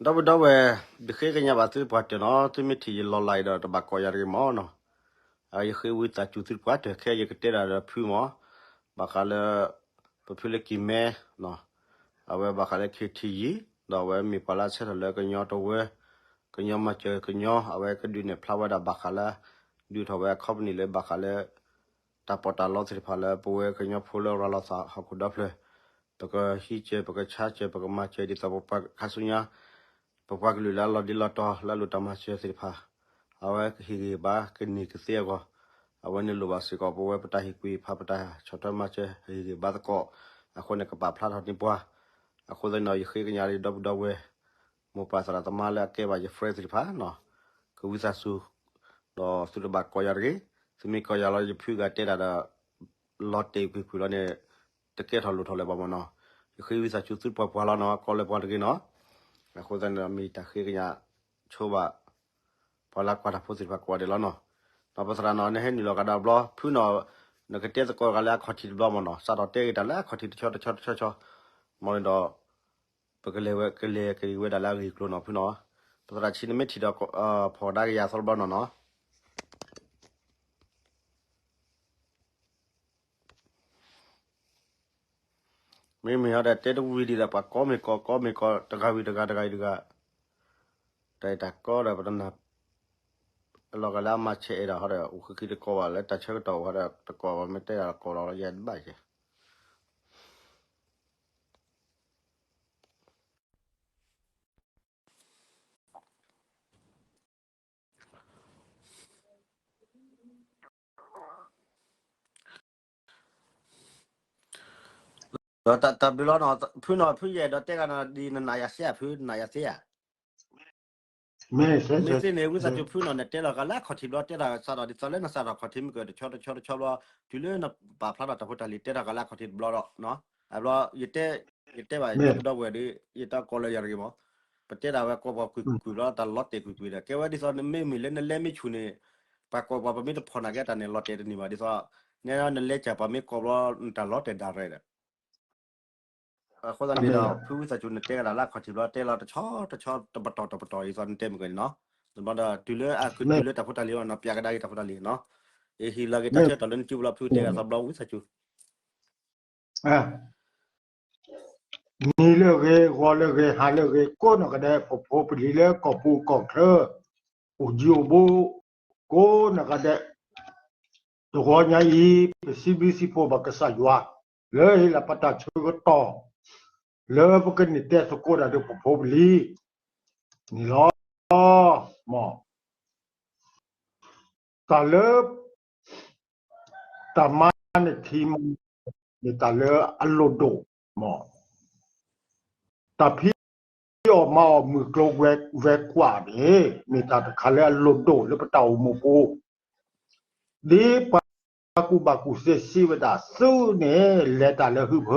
ဒီပုၢ်ဒီဝဲၢ်, ယဃ့ကညးဘၣ်သုတပှၢ်တၢၢ်နီၤ, သုမ့ၢ်ထံၣ်ယလီၤလးအံၤဒီးတဘၣ်ကိးယၤတဂ့ၤမၢ်နီၤ. ယဃ့ဝံသးစူၤသုတပှၢ်တၢၢ် ခဲအံၤယကတဲဒၣ်ဒီးဖုမၢ်, ဘၣ်ဃးလၢ ပဖုလၢကံၢ်မဲ အဝဲဘၣ်ဃးလၢ ခ့ထံယံၤ ဒီးအဝဲမ့ၢ်ပှၤလၢအဆဲးထီၣ်လၢကညီတဝၢ ကညီမၤစၢၤကညီ အဝဲကဒုးနဲၣ်ဖျါဝဲဒၣ်ဘၣ်ဃးလၢ ဒုးထီၣ်ဝဲအ company လၢဘၣ်ဃးလၢ တၢ်ပီးတၢ်လီသ့ၣ်တဖၣ်လၢပဝဲကညီဖိလၢရၤလီၤသးဟီၣ်ခိၣ်ဒီဖျၢၣ်, ပကဟံးစၢၤ ပကဆါစၢၤ ပကမၤစၢၤဒ်သိးပပှၤခါဆူညါ ပပှၤကလုာ်လၢအလီၤဒ့လီၤတီၤလၢအလိၣ်တၢ်မၤစၢၤသ့ၣ်တဖၣ်, အဝဲကဟ့ၣ်ဂံၢ်ဘါကန့ၢ်ကသ့အဂီၢ်, အဝဲန့ၣ်လိၣ်ဘၣ်စ့ၢ်ကီး ပဝဲပတၢ်ဟ့ၣ်ကူၣ်ဟ့ၣ်ဖး ပတၢ်ဆီၣ်ထွဲမၤစၢၤဟ့ၣ်ဂံၢ်ဘါသကိး, အဃိန့ၣ်ကပာ်ဖျါထီၣ်န့ၢ်ပှၤ, အဃိသတးန့ၣ်ဒီး ယဃ့ကညးလၢဒီပုၢ်ဒီဝဲၢ် မိၢ်ပၢ်သရၣ်သမါလၢအကဲဘၣ်ယ friend သ့ၣ်တဖၣ်နီၤ, ကဝံသးစူၤ, ဒီးသုတဘၣ်ကိးယၤတဂ့ၤ, သုမ့ၢ်ကိးယၤလီၤ ယဖုဂၤတဲဒၣ်ဒီး လီၤတဲာ်ကွံာ်ကွံာ်လီၤန့ၣ် တကဲထီၣ်လိၣ်ထီၣ်လၢၤဘၣ်မၢ်နီၤ, ယဃ့ဝံသးစူၤသုတပှၢ်ပှၢ်လီၤနီၤ, ကိးလၢပှၤတဂ့ၤနီၤ, အဃိသတးန့ၣ်ဒီးမ့ၢ်တၢ်ဃ့ကညးဆိဘၣ် ပှၤလၢကွၢ်တၢ်ဖိသ့ၣ်တဖၣ်ကိးဂၤဒဲးလီၤနီၤ, ဒီးပသရၣ်နီၤ နဟဲနုာ်လီၤကဒီးတဘျီ ဖုနီၤ, နကတဲသကိးတဂၤလၢအခီၣ်ထံးတဘျီမၢ်နီၤ, စးထီၣ်တဲဂ့ၤတၢ်လၢအခီၣ်ထံးတဆီတဆီတဆီဆီ, မၢ်န့ၣ်ဒီး ပကလဲၤဝဲ ကလဲၤက့ၤဝဲဒၣ်လၢအဂ့ၢ်အကျိၤနီၤဖုနီၤ, ပသရၣ်ဆံးနမ့ၢ်ထံၣ်ဒီး ဖီၣ်ကဒါက့ၤယၤသီတဘျီနီၤနီၤ မ့မ့ၢ်ဟီဒီးတဲတဝံၤဒံးဒီး ပှၤကိးမ့ၢ်ကိး ကိးမ့ၢ်ကိး တဂၤဝံၤတဂၤ တဂၤဝံၤတဂၤ, တၢ်အံၤတၢ်ကိးဒီး ပတနၢ် အလီၤဂာ်လၢအမၤဆဲးအဲၣ်ဒိးဟီဒီး အိၣ်ဃံဃံတကိးဘၣ် လၢတၢ်ဆၢကတီၢ်အိၣ်ဟီဒီး တကိးဘၣ် မ့ၢ်တဲဒၣ်တကိးလီၤ ယဲတဘၣ်ယဲ ဒီးတၢ်ဘျုးလီၤနီၤ ဖုနီၤ ဖုယဲၢ်ဒီးတဲဂၤနီၤ ဒ်နနာ်ယၤသ့ဧါ ဖု နနာ်ယၤသ့ဧါ. မ့ၢ်သ့န့ၣ် ဝံသးစူၤဖုနီၤ နတဲလီၤဂာ်လၢအခီၣ်ထံးတဘျီ တဲတၢ်စးထီၣ်ဒ်သိးလၢနစးထီၣ်ခီၣ်ထံးမ့ၢ်ကတဆီတဆီတဆီဘျီ တုၤလၢနပာ်ဖျါထီၣ်တၢ်ဖိတၢ်လံၤ တဲတၢ်ဂာ်လၢအခီၣ်ထံးတဘျီဒီး အဘျီ ယတဲ ယတဲဘၣ် ဒီပုၢ်ဒီဝဲၢ်ဒီး ယတကိးလၢယၤတဂ့ၤမး ပတဲဒၣ်ဝဲကိးပှၤကွံာ်ကွံာ်ဘျီ တၢ်လီၤတဲာ်ကွံာ်ကွံာ်ဒီး ကဲဝဲဒ်သိးနမ့ၢ်မ့ၢ်လၢနလဲမ့ၢ်ဆူၣ်န့ၣ် ပှၤကိးပှၤပမ့ၢ်တဖီၣ်နာ်က့တၢ်န့ၣ် လီၤတဲာ်တန့ၢ်ဘၣ် ဒ်သိး နဲနလဲကၢ်ပှၤမ့ၢ်ကိးဘျီ နတၢ်လီၤတဲာ်ဒၣ်ရဲၣ်ဒီး အဃိသတးန့ၣ်ဒီး ဖုဝံသးစူၤနတဲကဒါလၢအခီၣ်ထံးဘျီ တဲလီၤတဆီတဆီတပတီၢ်တပတီၢ် ဒ်သိးနတဲမုၢ်ကန့ၣ်နီၤ ဒီးတုၤလၢအကတုၤလၢတၢ်ဖိတၢ်လံၤဘၣ်နီၤ ပျးကဒါက့ၤတၢ်ဖိတၢ်လံၤနီၤ အဟံးလီၤက့ၤတၢ်ဆၢကတီၢ်လၢနစုပူၤလီၤ ဖုတဲကဒါသီဘျီဝံသးစူၤ နံၤလၢအဂ့ၤ ဂီၤလၢအဂ့ၤ ဟါလၢအဂ့ၤ ကိးနီၢ်ကဒဲး ပဖိပလံၤလၢကီၢ်ပူၤကီၢ်ချၢ အိၣ်ယံၤအိၣ်ဘူး ကိးနီၢ်ကဒဲး တဂီၤညါအံၤ ပစံးဘျုးစံးဖှိၣ်ဘၣ်ကစၢ်ယွၤ လၢဟ့ၣ်လီၤပတၢ်ဆၢကတီၢ် လၢပကန့ၢ်တဲသကိးတၢ်ဒီးပဖိပလံၤန့ၣ်လီၤ. မ့ၢ် တၢ်လၢ တၢ်မၤနထံမ မ့ၢ်တၢ်လၢအလိၣ်ဒိၣ်မး တၢ်ဖံးအီၣ်မၤအီၣ်မုၢ်ကျိၤဝဲၤကွာ်န့ၣ် မ့ၢ်တၢ်တခါလၢအလိၣ်ဒိၣ်လၢပတၢ်အိၣ်မူပူၤ ဒ်ပှၤကူၣ်ဘၣ်ကူၣ်သ့စံးဝဲဒၣ် သုးန့ၣ် လဲၤတၢ်လၢဟုဖၢ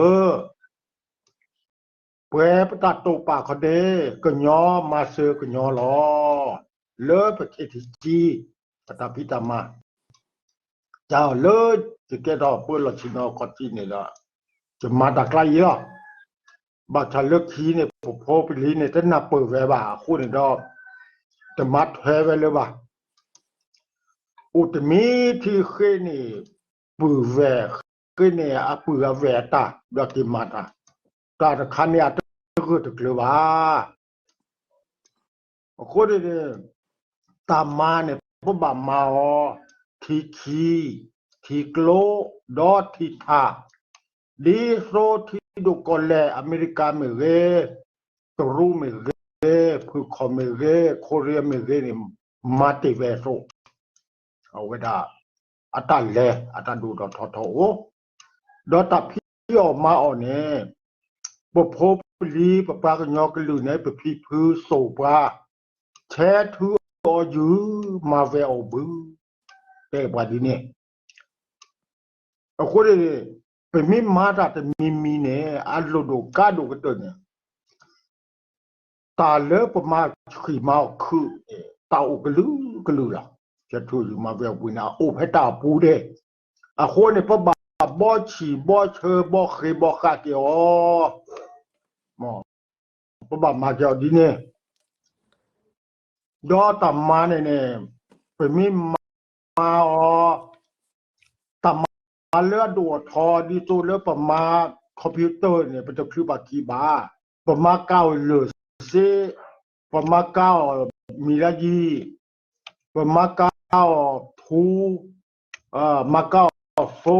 ပှဲၤပတၢ်တိာ်ပာ်ခီန့ၣ် ကညီမၤစၢၤကညီလီၤ. လၢပခ့ထံကံ ပတၢ်ဖံးတၢ်မၤ တၢ်လၢယကဲထီၣ်ပှဲၤလီၢ်ဆ့ၣ်နီၤခီၣ်ထံးန့ၣ်ဒီး ယမၤတၢ်ကျါအံၤလီၤ. ဘၣ်ဆၣ်လၢခံန့ၣ် ပဖိပလံၤန့ၣ် တနၢ်ပၢၢ်ဝဲဘၣ်အဃိန့ၣ်ဒီး တမၤထွဲဝဲလၢၤဘၣ်. အိၣ်တမံၤထံဃ့န့ၣ် ပုၢ်ဝဲၢ်ဃ့န့ၣ် အပုၢ်အဝဲၢ်အတၢ် ဒီးက့ၤမၤတၢ် တၢ်တခါန့ၣ်အတဂၢၢ်တကျၢၤဘၣ်. အဃိန့ၣ် တၢ်မၤန့ၣ် ပဘၣ်မၤအီၤ ထံခံ, ထံကျိ, ဒီးထံထး, ဒ်သိးထံဒိၣ်ကီၢ်လဲၢ် အမဲရကၤမ့ၢ်ဂ့ၤ, တရူးမ့ၢ်ဂ့ၤ, ဖုၣ်ခီၣ်မ့ၢ်ဂ့ၤ, ခိရံယါမ့ၢ်ဂ့ၤန့ၣ် မၤတ့ၢ်ဝဲအသိး အဝဲဒၣ် အတၢ်လဲၤ အတၢ်ဒိၣ်ထီၣ်ထီထီၣ်အိၣ်, ဒီးတၢ်ဖံးအီၣ်မၤအီၣ်န့ၣ် ပဖိပလံၤ ပပှၤကညီကလုာ်န့ၣ် ပဖံဖုစိာ်ပှၤ ဆဲးထုးအီၣ်ယုၢ် မၤဝဲအီၣ်ဘု တဲပှၤဒ်န့ၣ် အဃိန့ၣ် ပမ့ၢ်မၤတၢ်တမံၤမံၤန့ၣ် အလိၣ်ဒိၣ်ကါဒိၣ်ကတၢၢ်န့ၣ် တၢ်လၢပမၤဆှံမၤအီၣ်ခုၣ်န့ၣ် တၢ်အိၣ်ကလုာ်ကလုာ်လီၤ. ဆဲးထုးယုၢ်မၤဝဲအီၣ်ဘုန့ၣ် အအိၣ်ဖဲတၢ်အပူၤဒဲး အဃိန့ၣ် ပဘၣ်ဘီဆံၣ်ဘီဆၢဘီဃ့ဘီဃးက့ၤအီၤ မ် ပဘၣ်မၤက့ၤအီၤဒ်န့ၣ် ဒီးတၢ်မၤန့ၣ်န့ၣ် ပမ့ၢ်မၤအီၤ တၢ်မၤလၢအဒိၣ်အထီ ဒ်သိးလၢပမၤ computer န့ၣ် ပတချုးဘၣ်ခံဘၣ်. ပမၤကါအီၤလၢာ်စ့, ပမၤကါအီၤမံၤလၢယံၤ, ပမၤကါအီၤထူ, မၤကါအီၤသိ,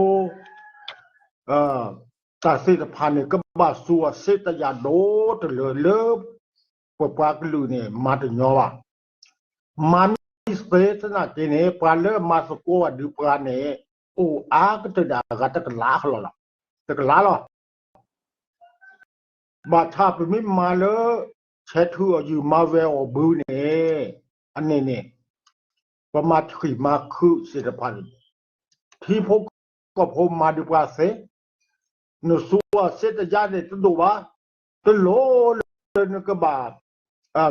တၢ်သ့ၣ်တဖၣ်န့ၣ် ကဘၣ်စူၤအစ့တယၢ်ဒိၣ်တလၢလၢ ပပှၤကလုာ်န့ၣ် မၤတညီဘၣ်. မၤမ့ၢ်သ့သနာ်က့န့ၣ် ပှၤလၢမၤသကိးအဒုးပှၤန့ၣ် အိၣ်အါကတၢၢ်ဒၣ်အဂၤတကလးလီၤ. တကလးလီၤ. ဘၣ်ဆၣ်ပမ့ၢ်မၤလၢ ဆဲးထုးအီၤယုၢ်မၤဝဲအီၤဘုန့ၣ် အန့ၣ်န့ၣ် ပမၤထံၣ်မၤခုးသ့ၣ်တဖၣ်န့ၣ် ထံဖိကီၢ်ဖိမၤဒုးပှၤသ့, နစူၤအီၤစ့တယၢ်န့ၣ်တဒိၣ်ဘၣ်, တလိၣ်လၢနကဘၣ်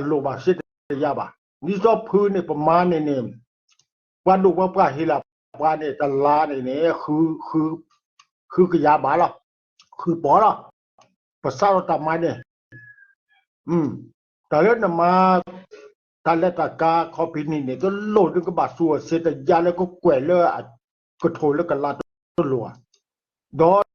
လိၣ်ဘၣ်စ့တယၢ်ဘၣ်. ဒ်သိးဖုန့ၣ် ပမၤန့ၣ်န့ၣ် ပှၤဒိၣ်ပှၤပှၢ်ဟ့ၣ်လီၤပှၤန့ၣ် တလါန့ၣ်န့ၣ် ဃုကယၤဘၣ်လီၤ, ဃုပီၢ်လီၤ. ပစးထီၣ်တၢ်မၤန့ၣ် တၢ်လၢနမၤ တၢ်လဲၤတၢ်ကၤ company န့ၣ် တလိၣ်နကဘၣ်စူၤအီၤစ့တယၢ်လၢကကွဲးလၢ ကထိးလၢကလါတလိၣ်ဧါ. ဒီး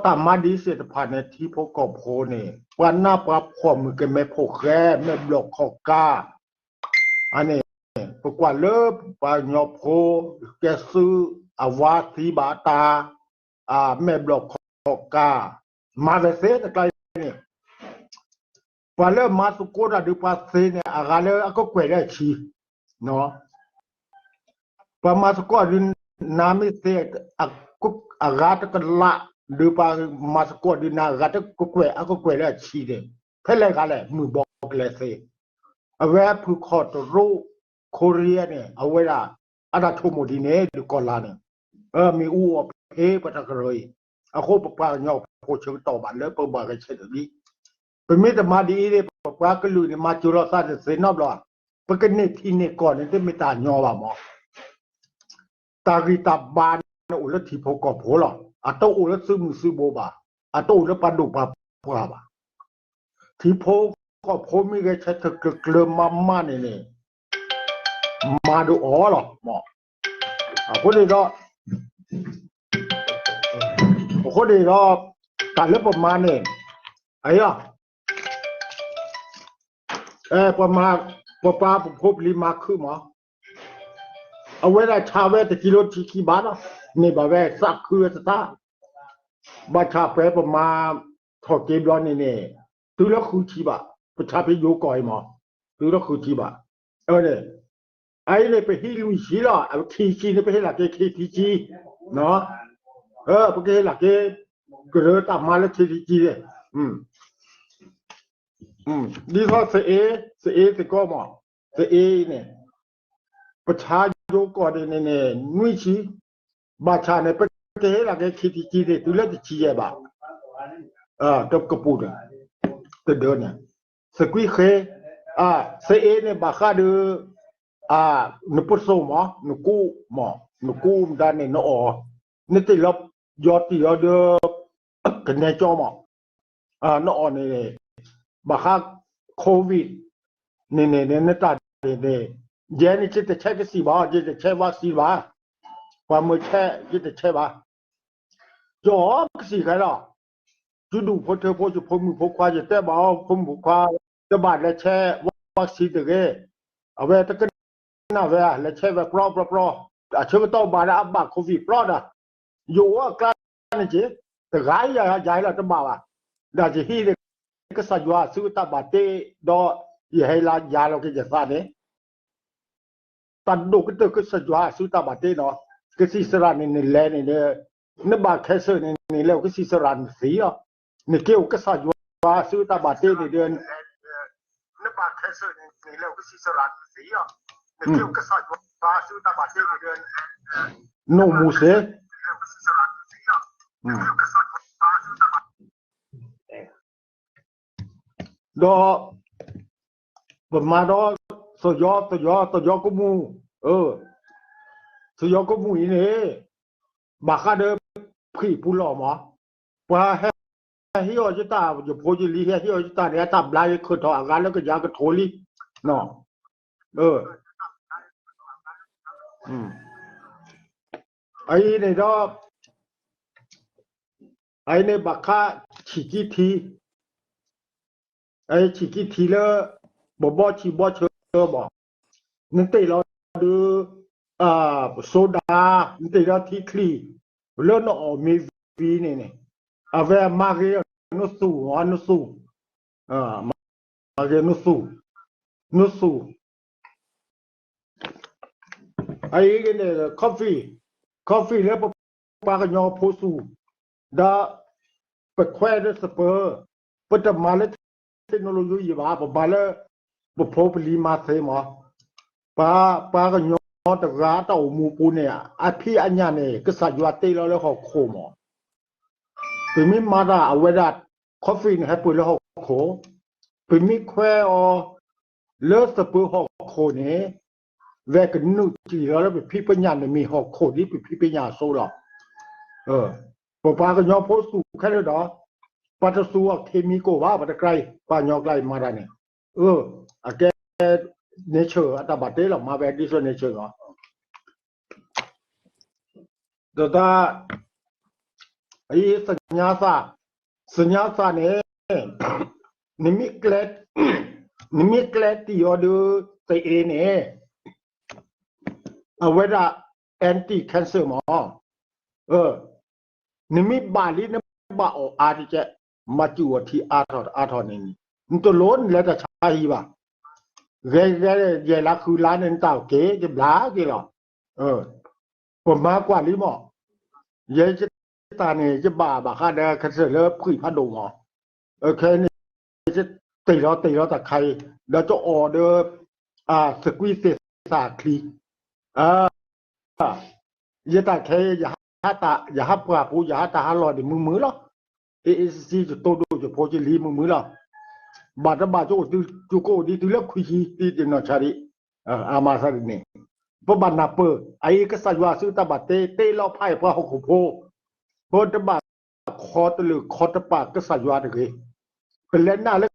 တၢ်မၤဒ်သ့ၣ်တဖၣ်န့ၣ် ထံဖိကီၢ်ဖိန့ၣ် ပှၤနးပှၤဖှီၣ်မုၣ်ကမဲဖိဃဲ မဲာ်ဘျီၣ်ခီၣ်ကါ အန့ၣ် ပကွၢ်လၢပှၤကညီဖိ ကဲသုး အဝၤသံဘၣ်တၢ် မဲာ်ဘျီၣ်ခီၣ်ကါ မၤဝဲသ့တကျါန့ၣ် ပှၤလၢမၤသကိးတၢ်ဒုးပှၤသ့န့ၣ် အဂၤလၢအကကွဲးလၢအဆံ, ပှၤမၤသကိးဒုးနၤမ့ၢ်သ့ အဂၤတကလး ဒုးပှၤမၤသကိးဒုးနၤအဂၤတကကွဲး အကကွဲးလၢအဆံန့ၣ် ဖဲလဲၣ်ဂၤလဲၣ် မုၢ်ဘီကလဲၤသ့, အဝဲဖုၣ်ခီၣ်တရူး ခိရံယါန့ၣ် အဝဲဒၣ် အတၢ်ဆိကမိၣ်ဒ်န့ၣ် ဒုးကီၢ်လါန့ၣ် မ့ၢ်အူအီၣ်ဖဲပတၢ်ကရၢအံၤ, အဃိပပှၤကညီဖိဆၢကတီၢ်ဘၣ်လၢပဘၣ်ဂဲၤဆၢထၢၣ်လံ. ပမ့ၢ်တမၤဒ်အံၤန့ၣ် ပပှၤကလုာ်န့ၣ် မၤစၢၤလိာ်သးန့ၣ်သ့နီတဘျီ, ပကန့ၢ်ထံန့ၢ်ကီၢ်န့ၣ် တမ့ၢ်တၢ်ညီဘၣ်မး တၢ်ဂံၢ်တၢ်ဘါန့ၣ်အိၣ်လၢထံဖိကီၢ်ဖိလီၤ. အတအိၣ်လၢသုးမုၢ်သုးဘိဘၣ်, အတအိၣ်လၢပှၤဒိၣ်ပှၤပှၢ်ဘၣ်. ထံဖိကီၢ်ဖိမ့ၢ်ဂဲၤဆၢထၢၣ်ကျၢၤကျၢၤမးမးန့ၣ်န့ၣ် မၤဒုးအီၤလီၤ. အဃိန့ၣ်ဒီး အဃိန့ၣ်ဒီး တၢ်လၢပမၤန့ၣ် အအံၤလီၤ ပမၤ ပပှၤပဖိပလံၤမၤခုၣ်မး, အဝဲဒၣ်ဆါဝဲတကံလိထံခံဘးလီၤ, န့ၢ်ဘၣ်ဝဲသးခုဝဲတသး, ဘၣ်ဆၣ်ပှဲၤပမၤထီၣ်က့ၤဘျီန့ၣ်န့ၣ် တုၤလၢဃုထံဘး, ပဆါဖဲယိၤကီၢ်အံၤမး, တုၤလၢဃုထံဘး, အန့ၣ် အအံၤန့ၣ် ပဟံးလွံၢ်ဆံလီၤ, ခံဆံန့ၣ် ပဟ့ၣ်လီၤက့ၤခံထံကံ, ပကဟ့ၣ်လီၤက့ၤ ကရၢတၢ်မၤလၢခံထံကံန့ၣ် ဒ်သိးသအ့ သအ့သကိးမး, သအ့န့ၣ် ပဆါယိၤကီၢ်န့ၣ်န့ၣ် နွံဆံ, ဘၣ်ဆၣ်န့ၣ် ပကဟ့ၣ်လီၤက့ၤခံထံကံန့ၣ် တုၤလၢတဆံယဲၢ်ဘး, တကပူၤန့ၣ် တဒၢန့ၣ် သကွံဃ့, သအ့န့ၣ် ဘၣ်ဃးဒီး နပစိာ်မး နကူမး နကူမတၤန့ၣ် နအီၣ်, နတ့ၢ်လီၤ ယီၤတ့ၢ်လီၤဒီး ကနဲကၠီမး, နအီၣ်န့ၣ် ဘၣ်ဃး COVID န့ၣ်န့ၣ် နတၢ်န့ၣ်န့ၣ် ယဲန့ၣ် ယတဆဲးကသံၣ်ဘၣ်, ယတဆဲး vaccine ဘၣ်, ပှၤမၢဆဲး ယတဆဲးဘၣ်, ယအီၣ်ကသံၣ်ခဲလီၤ, ယဒူၣ်ဖိထၢဖိ ယဖိမုၣ်ဖိခွါ ယတဲဘၣ်အီၤ ဖိမုၣ်ဖိခွါ တဘၣ်လဲၤဆဲး vaccine တဂ့ၤ, အဝဲတကနၣ်ဝဲ လဲၤဆဲးဝဲပြီပြီပြီ, အဆၢကတီၢ်ဘၣ်ဒီးအဘၣ် COVID ပြီဒီး, ယအိၣ်အကျါန့ၣ်က့ၤ, တဂၤယၤယၤလီၤတဘၣ်ဘၣ်, ဒီးယဟံးန့ၢ်ကစၢ်ယွၤအစုအတၢ်ဘၣ်တ့, ဒီးယဟဲလၢယၤလီၤက့ၤယသးန့ၣ် တၢ်ဒိၣ်ကတၢၢ်ကစၢ်ယွၤအစုတၢ်ဘၣ်တ့နီၤ, ကသံၣ်သရၣ်န့ၣ် နလဲၤန့ၣ်ဒီး နဘၣ်ခဲစၢၣ်န့ၣ် နလဲၤအိၣ်ကသံၣ်သရၣ်န့ၣ်သ့လီၤ, နက့ၤအိၣ်ကစၢ်ယွၤအစုတၢ်ဘၣ်တ့န့ၣ်ဒီး နအိၣ်မူစ့ၢ် ဒီး ပမၤဒီး သယီ သယီ သယီကမူၣ်, သယီကမူၣ်အံၤန့ၣ် ဘၣ်ဃးဒီး ဖှံၣ်ပူၤလီၢ်မး, ပှၤဟဲဟ့ၣ်အီၤယတၢ် ယဖိယလံၤ ဟဲဟ့ၣ်အီၤယတၢ်န့ၣ် အတၢ်ဘျါယခၢၣ်ထီၣ်အဂၤလၢကယၤကထိလံ, အအံၤန့ၣ်ဒီး အအံၤန့ၣ်ဘၣ်ခါ ဆံးကံထံ အအံၤဆံးကံထံလၢ ပဘီဆံးဘီဆၢဘၣ်, နတ့ၢ်လီၤဒုး စိဒၤ, နတ့ၢ်လီၤထံချံ လၢနအီၣ်မ့ၤဝံၤန့ၣ်န့ၣ် အဝဲမၤဂ့ၤနသူၣ် နသူၣ် မၤဂ့ၤနသူၣ် နသူၣ် အအံၤန့ၣ် coffee, coffee လၢပပှၤကညီဖိသူၣ် ဒီး ပခွဲးလၢသပၢၤ, ပတမၤလၢ technology ယံၤဘၣ်, ပမၤလၢ ပဖိပလံၤမၤသ့မး, ပှၤ ပှၤကညီတဂၤတၢ်အိၣ်မူပူၤန့ၣ် အဖံးအညၣ်န့ၣ် ကစၢ်ယွၤတ့လီၤလၢဟီၣ်ခိၣ်မး, ပမ့ၢ်မၤတၢ်အဝဲဒၣ် coffee န့ၣ် ဟဲပှ့ၤလၢဟီၣ်ခိၣ်, ပမ့ၢ်ခွဲးအီၤ လၢသပၢၤဟီၣ်ခိၣ်န့ၣ် ဝဲကနုာ်တ့ၢ်လီၤလၢပဖံးပညၣ်န့ၣ် မ့ၢ်ဟီၣ်ခိၣ်ဒ်ပဖံးပညၣ်အသိးလီၤ. ပပှၤကညီဖိသူၣ်ခဲလၢာ်ဒီး ပှၤတသူအီၤ chemical ဘၣ်, ပှၤတကြၢး ပှၤကညီကျါအံၤမၤတၢ်န့ၣ် အကဲ nature အတၢ်ဘၣ်တ့လီၤ, မၤဝဲဒ်သိး nature လီၤ. ဒီးတၢ် အံၤသညါသၣ်, သညါသၣ်န့ၣ် နမ့ၢ်ကျဲ နမ့ၢ်ကျဲတံၢ်အီၤဒီး သအ့န့ၣ် အဝဲဒၣ် anti cancer မး, နမ့ၢ်ဘၣ်လံ နဘၣ်အီၣ်အါတကဲး, မၤစူၣ်အီၤထံအါထီၣ်အါထီၣ်န့ၣ် နတလိၣ်နလဲၤတၢ်ဆါဟံၣ်ဘၣ်. ဂဲၤဂဲၤ ယဲၢ်လါဃုလါန့ၣ် နတၢ်က့ၤ ယဘျါက့ၤလီၤ. ပမၤကွၢ်လံမး, ယဲယတၢ်န့ၣ် ယဘၣ်ဘၣ်ဃးဒီး cancer လၢဖှံဖးဒိၣ်မး, ခဲန့ၣ် တ့ၢ်လီၤတ့ၢ်လီၤတၢ်ခါအံၤ ဒီးယအီၣ်ဒီး သကွံသ့ၣ်သၣ်ချံ ယတၢ်ခဲအံၤ ယဟးပှၢ်ပူၤ ယဟးတၢ်ဟးလီၢ်န့ၣ် မုာ်မုာ်လီၤ. အ့ၣ်အ့ၣ်စံ ယတိၢ်ဒိၣ်ယဖိယလံၤ မုာ်မုာ်လီၤ. ဘၣ်တဘၣ် ကအိၣ်ဒံးတုၤလၢခွံဆံ ဒ်တနီၢ်ဆါဒံး အမၤသးဒ်န့ၣ် ပဘၣ်နၢ်ပၢၢ် အအံၤကစၢ်ယွၤအစုတၢ်ဘၣ်တ့ တ့လီၤဖးအံၤပှၤဟီၣ်ခိၣ်ဖိ ပတဘၣ်ခီတလၢာ်ခီတပာ်ကစၢ်ယွၤတဂ့ၤ. ပလဲၤနာ်လၢ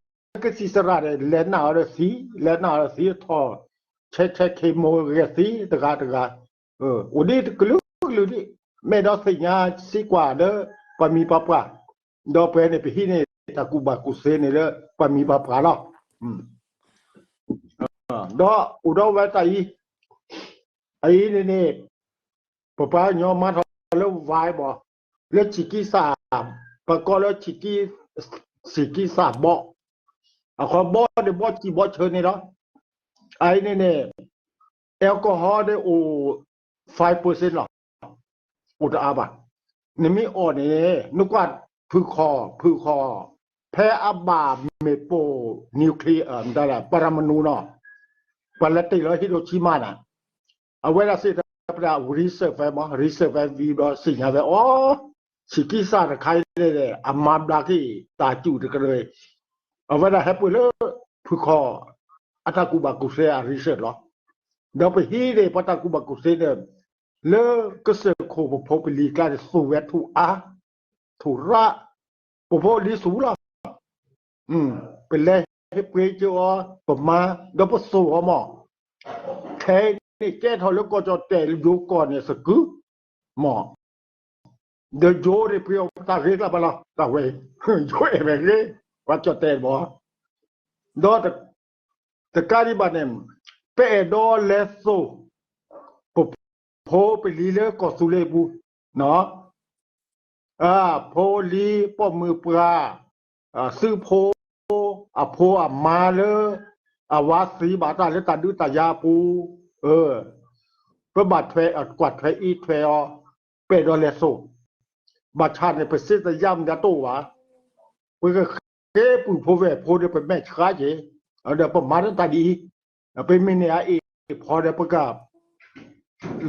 ကသံၣ်သရၣ်န့ၣ် လဲၤနာ်အီၤဒီးသံ, လဲၤနာ်အီၤဒီးသံထီၣ်, ဆဲးဆဲးခ့မိၢ်ဂဲၤသံတဂၤတဂၤ, အိၣ်ဒ်တကလုာ်ကလုာ်ဒ်, မ့ၢ်ဒီးသ့ၣ်ညါစံးကွၢ်ဒီး ပှၤမံၤပှၤပှၢ်, ဒီးပှၤန့ၣ် ပဟံးန့ၢ်တၢ်ကူၣ်ဘၣ်ကူၣ်သ့န့ၣ်လၢ ပှၤမံၤပှၤပှၢ်လီၤ. ဒီးအိၣ်ဒီးဝဲတၢ်အံၤ, အအံၤန့ၣ်န့ၣ် ပပှၤကညီမၤထီၣ်လၢ ဝါဘီၣ်, လၢဆံးကံစၢ်, ပကိးလၢဆံးကံ, ဆံးကံစၢ်ဘီၣ်, အခီဘီၣ်န့ၣ် ဘီၣ်စံၣ်ဘီၣ်ဆၢန့ၣ်လီၤ. အအံၤန့ၣ်န့ၣ် alcohol န့ၣ်အိၣ် five percent လီၤ. အိၣ်တအါဘၣ်. နမ့ၢ်အီၣ်န့ၣ် နကွၢ်ဖုၣ်ခီၣ်, ဖုၣ်ခီၣ်, ဖဲအဘၣ်မ့ၣ်ပိၢ် nuclear ပရမနူနီၤ, ပှၤလဲၤတ့ၢ်လီၤ Hiroshima န့ၣ်, အဝဲဒၣ်စံးတၢ်ပဒၣ် research ဖဲမး research ဖဲဝံၤဘျီ သ့ၣ်ညါဝဲအီၤ, ဆံးကံစၢ်တခါအံၤန့ၣ် အမၤဘျါက့ၤတၢ်စူၣ်တကရၢ, အဝဲဒၣ်ဟဲပှ့ၤလၢ ဖုၣ်ခီၣ် အတၢ်ကူၣ်ဘၣ်ကူၣ်သ့အ research လီၤ. ဒီးပဟံးန့ၢ်ပှၤတၢ်ကူၣ်ဘၣ်ကူၣ်သ့န့ၣ် လၢကစၢၢ်ခိၣ်ပဖိပလံၤကျါန့ၣ် သူၣ်ဝဲထူၣ်အါ, ထူၣ်ရၣ်, ပဖိလံၤသူၣ်လီၤ. ပလဲၤဟ့ၣ်ပှ့ၤက့ၤအီၤ ပမၤ ဒီးပသူၣ်အီၤမး, ခဲအံၤန့ၣ် ကဲထီၣ်လၢကီၢ်ကၠီၣ်တဲၣ်ယိၤကီၢ်န့ၣ်သကုၤ, မး, ဒီးယိၤန့ၣ်ပှ့ၤအီၤတၢ်ဂ့ၤကျါဘၣ်လီၤ တၢ်ဝဲ, ယိၤအဲၣ်ဝဲဂ့ၤ, ပှၤကၠီၣ်တဲၣ်မး, ဒီး တကးဒံးဘၣ်န့ၣ် ပအဲၣ်ဒိးလဲၤသိၣ် ပဖိပလံၤလၢကီၢ်သူလ့ၤပူၤ, ဖိလံၤ ပိာ်မုၣ်ပှၢ်, သုးဖိ အဖိအမါလၢ အဝၤသံဘၣ်တၢ်လၢတၢ်ဒုးတၢ်ယၤအပူၤ, ပဘၣ်ထွဲကွၢ်ထွဲအံးထွဲအီၤ, ပအဲၣ်ဒိးလဲၤသိၣ်, ဘၣ်ဆၣ်န့ၣ် ပစ့တယၢ်မတၤတအိၣ်ဘၣ်, ပကဃ့ပုၢ်ဖိဝဲၢ်ဖိဒီးပမဲာ်ဆှးက့ၤ, ဒီးပမၤတၢ်ဒ်အံၤ, ပမ့ၢ်န့ၢ်အအ့ၣ်ဖီဒီးပက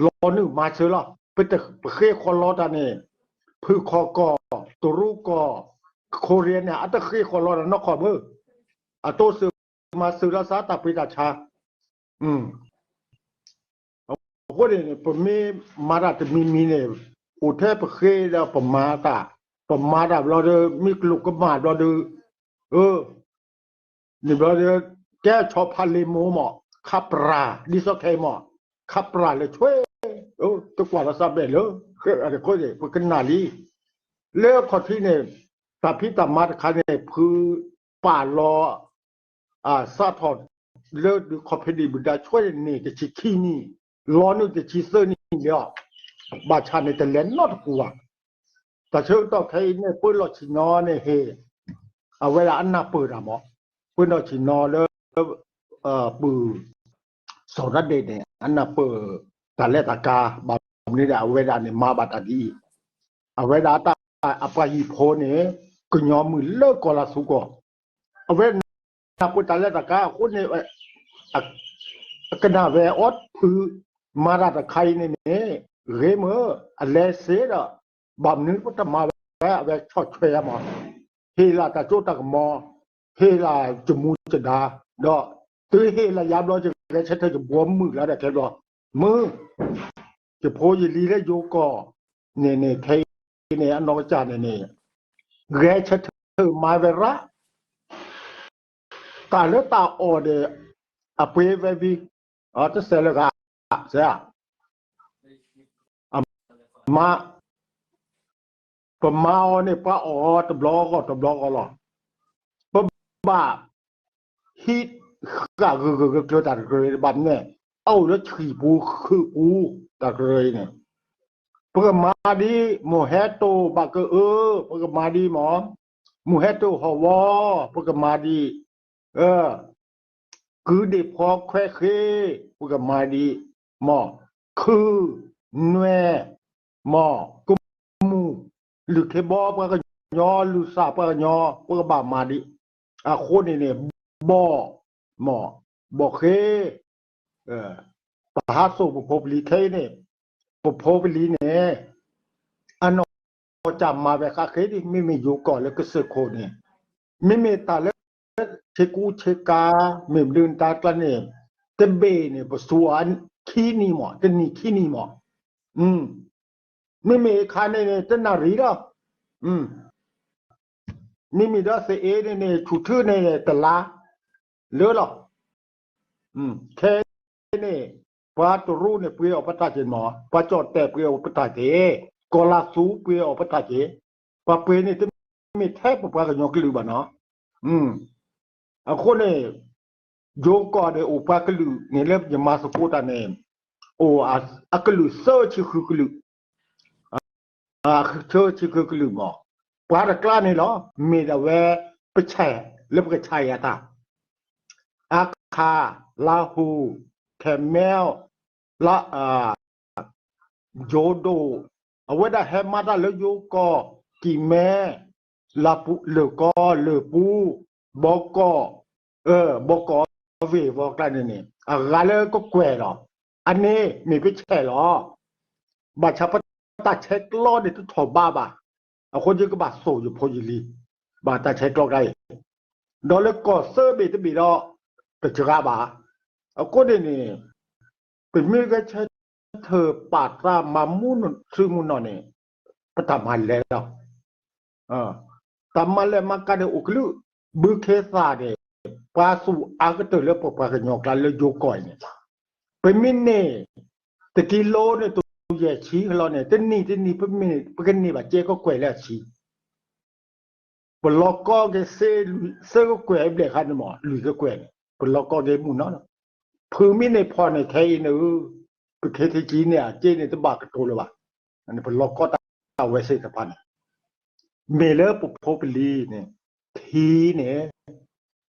လီၤနုာ်မၤစၢၤလီၤ, ပတပဃ့ဃီလီၤတၢ်န့ၣ်, ဖုၣ်ခီၣ်ကီၢ် တရူးကီၢ် ခိရံယါန့ၣ် အတဃ့ဃီလီၤတၢ်နီတခီၣ်ဘၣ်, အတိစၢၤမၤစၢၤလီၤသးတၢ်ပှ့ၤတၢ်ဆါ အဃိန့ၣ် ပမ့ၢ်မၤတၢ်တမံၤမံၤန့ၣ် အိၣ်ထဲပဃ့ဒီးပမၤတၢ်, ပမၤတၢ်ဘျီဒီး မ့ၢ်ကျိာ်ကမၣ်ဘျီဒီး, န့ၣ်ဘျီဒီး ကဲဆီဖးလ့ၣ်မိၢ်မး, ခးပြး ဒ်သိးခဲအံၤမး ခးပြးလၢဆွဲ တကွၢ်လီၤစးဘဲၣ်လၢ အဃိန့ၣ် ပကနၣ်လံ လၢအခီၣ်ထံးန့ၣ် တၢ်ဖံးတၢ်မၤတခါန့ၣ် ဖုပာ်လီၤ စးထီၣ်လၢဒုးခီၣ်ဖံးဒံးဘုဒါဆွဲန့ၣ် တဆံခံနံၣ် လီၤနုာ်တဆံသၢနံၣ်လီၤ. ဘၣ်ဆၣ်န့ၣ် တလဲၤနီတပူၤဘၣ်. တၢ်ဆၢကတီၢ်ခဲအံၤန့ၣ် ပၢလီၢ်ဆ့ၣ်နီၤန့ၣ်ဟ့ၣ် အဝဲဒၣ်အနၢ်ပၢၢ်တၢ်မး, ပၢလီၢ်ဆ့ၣ်နီၤလၢ ပုၢ် စီၤတၢ်ဒဲးန့ၣ် အနၢ်ပၢၢ်တၢ်လဲၤတၢ်ကၤ ဘၣ်မနုၤဒီး အဝဲဒၣ်န့ၣ် မၤဘၣ်တၢ်ဒ်အံၤ, အဝဲဒၣ်တၢ်အပှၤဟံၣ်ဖိန့ၣ် ကညီမုၢ်လၢကီၢ်လၤသူကီၢ်, အဝဲနၢ်ပၢၢ်တၢ်လဲၤတၢ်ကၤအဃိန့ၣ် အကနၣ်ဝဲအီၤဖုး မၤတၢ်တခါအံၤန့ၣ်န့ၣ် ဂ့ၤမၢ အလဲၤစ့ဒီး ဘၣ်မနုၤပတမၤဝဲ အဝဲဆီၣ်ထွဲယၤမး, ဟ့ၣ်လၢတၢ်စိတၢ်ကမီၤ, ဟ့ၣ်လၢယမူယဒါ, ဒီးတုၤဟ့ၣ်လၢယၤဘျီ ယဂဲၤဆၢထၢၣ်ယဘှီမုၢ်လၢဒီးခဲဘျီ, မုၢ် ယဖိယလံၤလၢယိၤကီၢ်န့ၣ်န့ၣ် ခဲအံၤန့ၣ် အနီၢ်ကစၢ်န့ၣ်န့ၣ် ဂဲၤဆၢထၢၣ်မၤဝဲရၣ် တၢ်လၢတၢ်အီၣ်ဒီး အပှ့ၤဝဲဘံ, တစဲးလၢဂၤ, စဲး, မၤ, ပမၤအီၤန့ၣ် ပှၤအီၣ်တဘျီဂီၢ်တဘျီဂီၢ်လီၤ. ပဘၣ် ဟံးဃာ်ဂုၤဂုၤကျၢၤကျၢၤတၢ်တကရၢဘၣ်မနုၤ, အအိၣ်လၢဆှံပူၤဃုာ်ပူၤတၢ်တကရၢအံၤန့ၣ်, ပကမၤဒ် မိၢ်ဟဲတိၢ်ဘၣ်ကအၢ, ပကမၤဒ်မး, မိၢ်ဟဲတိၢ်ဟီၣ်ဝီ, ပကမၤဒ် ကုဒ့ၣ်ဖီခွဲးဃ့, ပကမၤဒ်, မး, ခုၣ်, နွဲၣ်, မး, ကမူၣ်, လုၢ်ခ့ဘီပှၤကညီ, လုၢ်စၢ်ပှၤကညီ, ပကဘၣ်မၤဒ်, အဃိန့ၣ်န့ၣ်, ဘီၣ်, မး, ဘီၣ်ဃ့, ပဟးစိာ်ပဖိပလံၤခဲအံၤန့ၣ်, ပဖိပလံၤန့ၣ် အနီၢ်ကစၢ်မၤဝဲဃးဃ့ဒ် မ့မ့ၢ်ယိၤကီၢ်လၢကစၢၢ်ခိၣ်န့ၣ်, မ့မ့ၢ်တၢ်လၢ ဆ့ကူဆ့ကၤ မ့ၢ်မနုၤတၢ်ကျါန့ၣ်, တဘ့ၣ်န့ၣ် ပသူအီၤခံနံၣ်မး, တနံၣ်ခံနံၣ်မး, မ့မ့ၢ်အခါန့ၣ်န့ၣ် တနၣ်ရံၣ်လီၤ, မ့မ့ၢ်ဒီးသအ့န့ၣ်န့ၣ် ဆူၣ်ထူၣ်န့ၣ် တလါ လၢလီၤ. ခဲအံၤန့ၣ် ပှၤတရူးန့ၣ် ပှ့ၤအီၤပတၢ်က့ၤမး, ပှၤကၠီၣ်တဲၣ်ပှ့ၤအီၤပတၢ်က့ၤ, ကီၤလၤသူပှ့ၤအီၤပတၢ်က့ၤ, ပှၤပှ့ၤန့ၣ်တမ့ၢ်ထဲပပှၤကညီကလုာ်ဘၣ်နီၤ. အဃိန့ၣ် ယိၤကီၢ်န့ၣ် အိၣ်ပှၤကလုာ်န့ၣ်လၢယမၤသကိးတၢ်န့ၣ်, အိၣ်အကလုာ်သၢဆံဃုကလုာ်, သၢဆံဃုကလုာ်မး, ပှၤတကျါန့ၣ်လီၤ, မ့ၢ်ဒၣ်ဝဲ ပဆဲး လၢပကဆဲးယၤတၢ်, အခါ, လါဟူ, ခဲမဲ, လါ ယိၤဒိၣ်, အဝဲဒၣ်ဟဲမၤတၢ်လၢယိၤကီၢ်, ကံၢ်မဲ, လၢၢ်ကီၢ်, လၢၢ်ပူၤ, ဘီကီၢ်, ဘီကီၢ်ဝ့ၢ်ဝီကျါန့ၣ်န့ၣ် အဂၤလၢကကွဲၢ်လီၤ. အန့ၣ်မ့ၢ်ပဆဲးလီၤ. ဘၣ်ဆၣ်ပတၢ်ဆဲးကျိးန့ၣ်တထီၣ်ဘးဘၣ်. အဃိယကဘၣ်စိာ်ယဖိယလံၤ ဘၣ်တၢ်ဆဲးကျိးတခါအံၤ, ဒီးလၢကီၢ်သၢဘ့ၣ်တဘ့ၣ်ဒီး တစှၤဘၣ်. အဃိန့ၣ်န့ၣ် ပမ့ၢ်ဂဲၤဆၢထၢၣ်ပာ်သးမၤမူနုာ်ထူမူနီၢ်န့ၣ် ပတၢ်မၤလဲၢ်လီၤ. တၢ်မၤလဲၢ်မၤကၤန့ၣ်အိၣ်ကလုာ်, ဘုခ့သၣ်န့ၣ် ပှၤသူၣ်အါကတၢၢ်လၢပပှၤကညီကျါလၢယိၤကီၢ်အံၤန့ၣ်, ပမ့ၢ်န့ၢ် တကံလိန့ၣ် တယဲၢ်ဆံလီၤန့ၣ် တနံၣ်တနံၣ် ပမ့ၢ် ပကန့ၢ်ဘၣ်ကဲကကွဲၢ်လၢအဆံ ပလီၤကီက့ၤသ့လွံၢ်သၢကကွဲၢ်ဘျဲၣ်ခါန့ၣ်မး လွံၢ်ကကွဲၢ်န့ၣ် ပလီၤကီက့ၤမုၢ်နီၤလီၤ. ဖုမ့ၢ်န့ၢ်ဖီၣ်န့ၣ်ခဲအံၤန့ၣ်, ပခဲထံကံန့ၣ် အက့န့ၣ်တဘၣ်ကတိၤလၢၤဘၣ်. ပလီၤကီတၢ်ဝဲသ့ၣ်တဖၣ်န့ၣ် မ့ၢ်လၢပဖိပလံၤန့ၣ် ထံန့ၣ်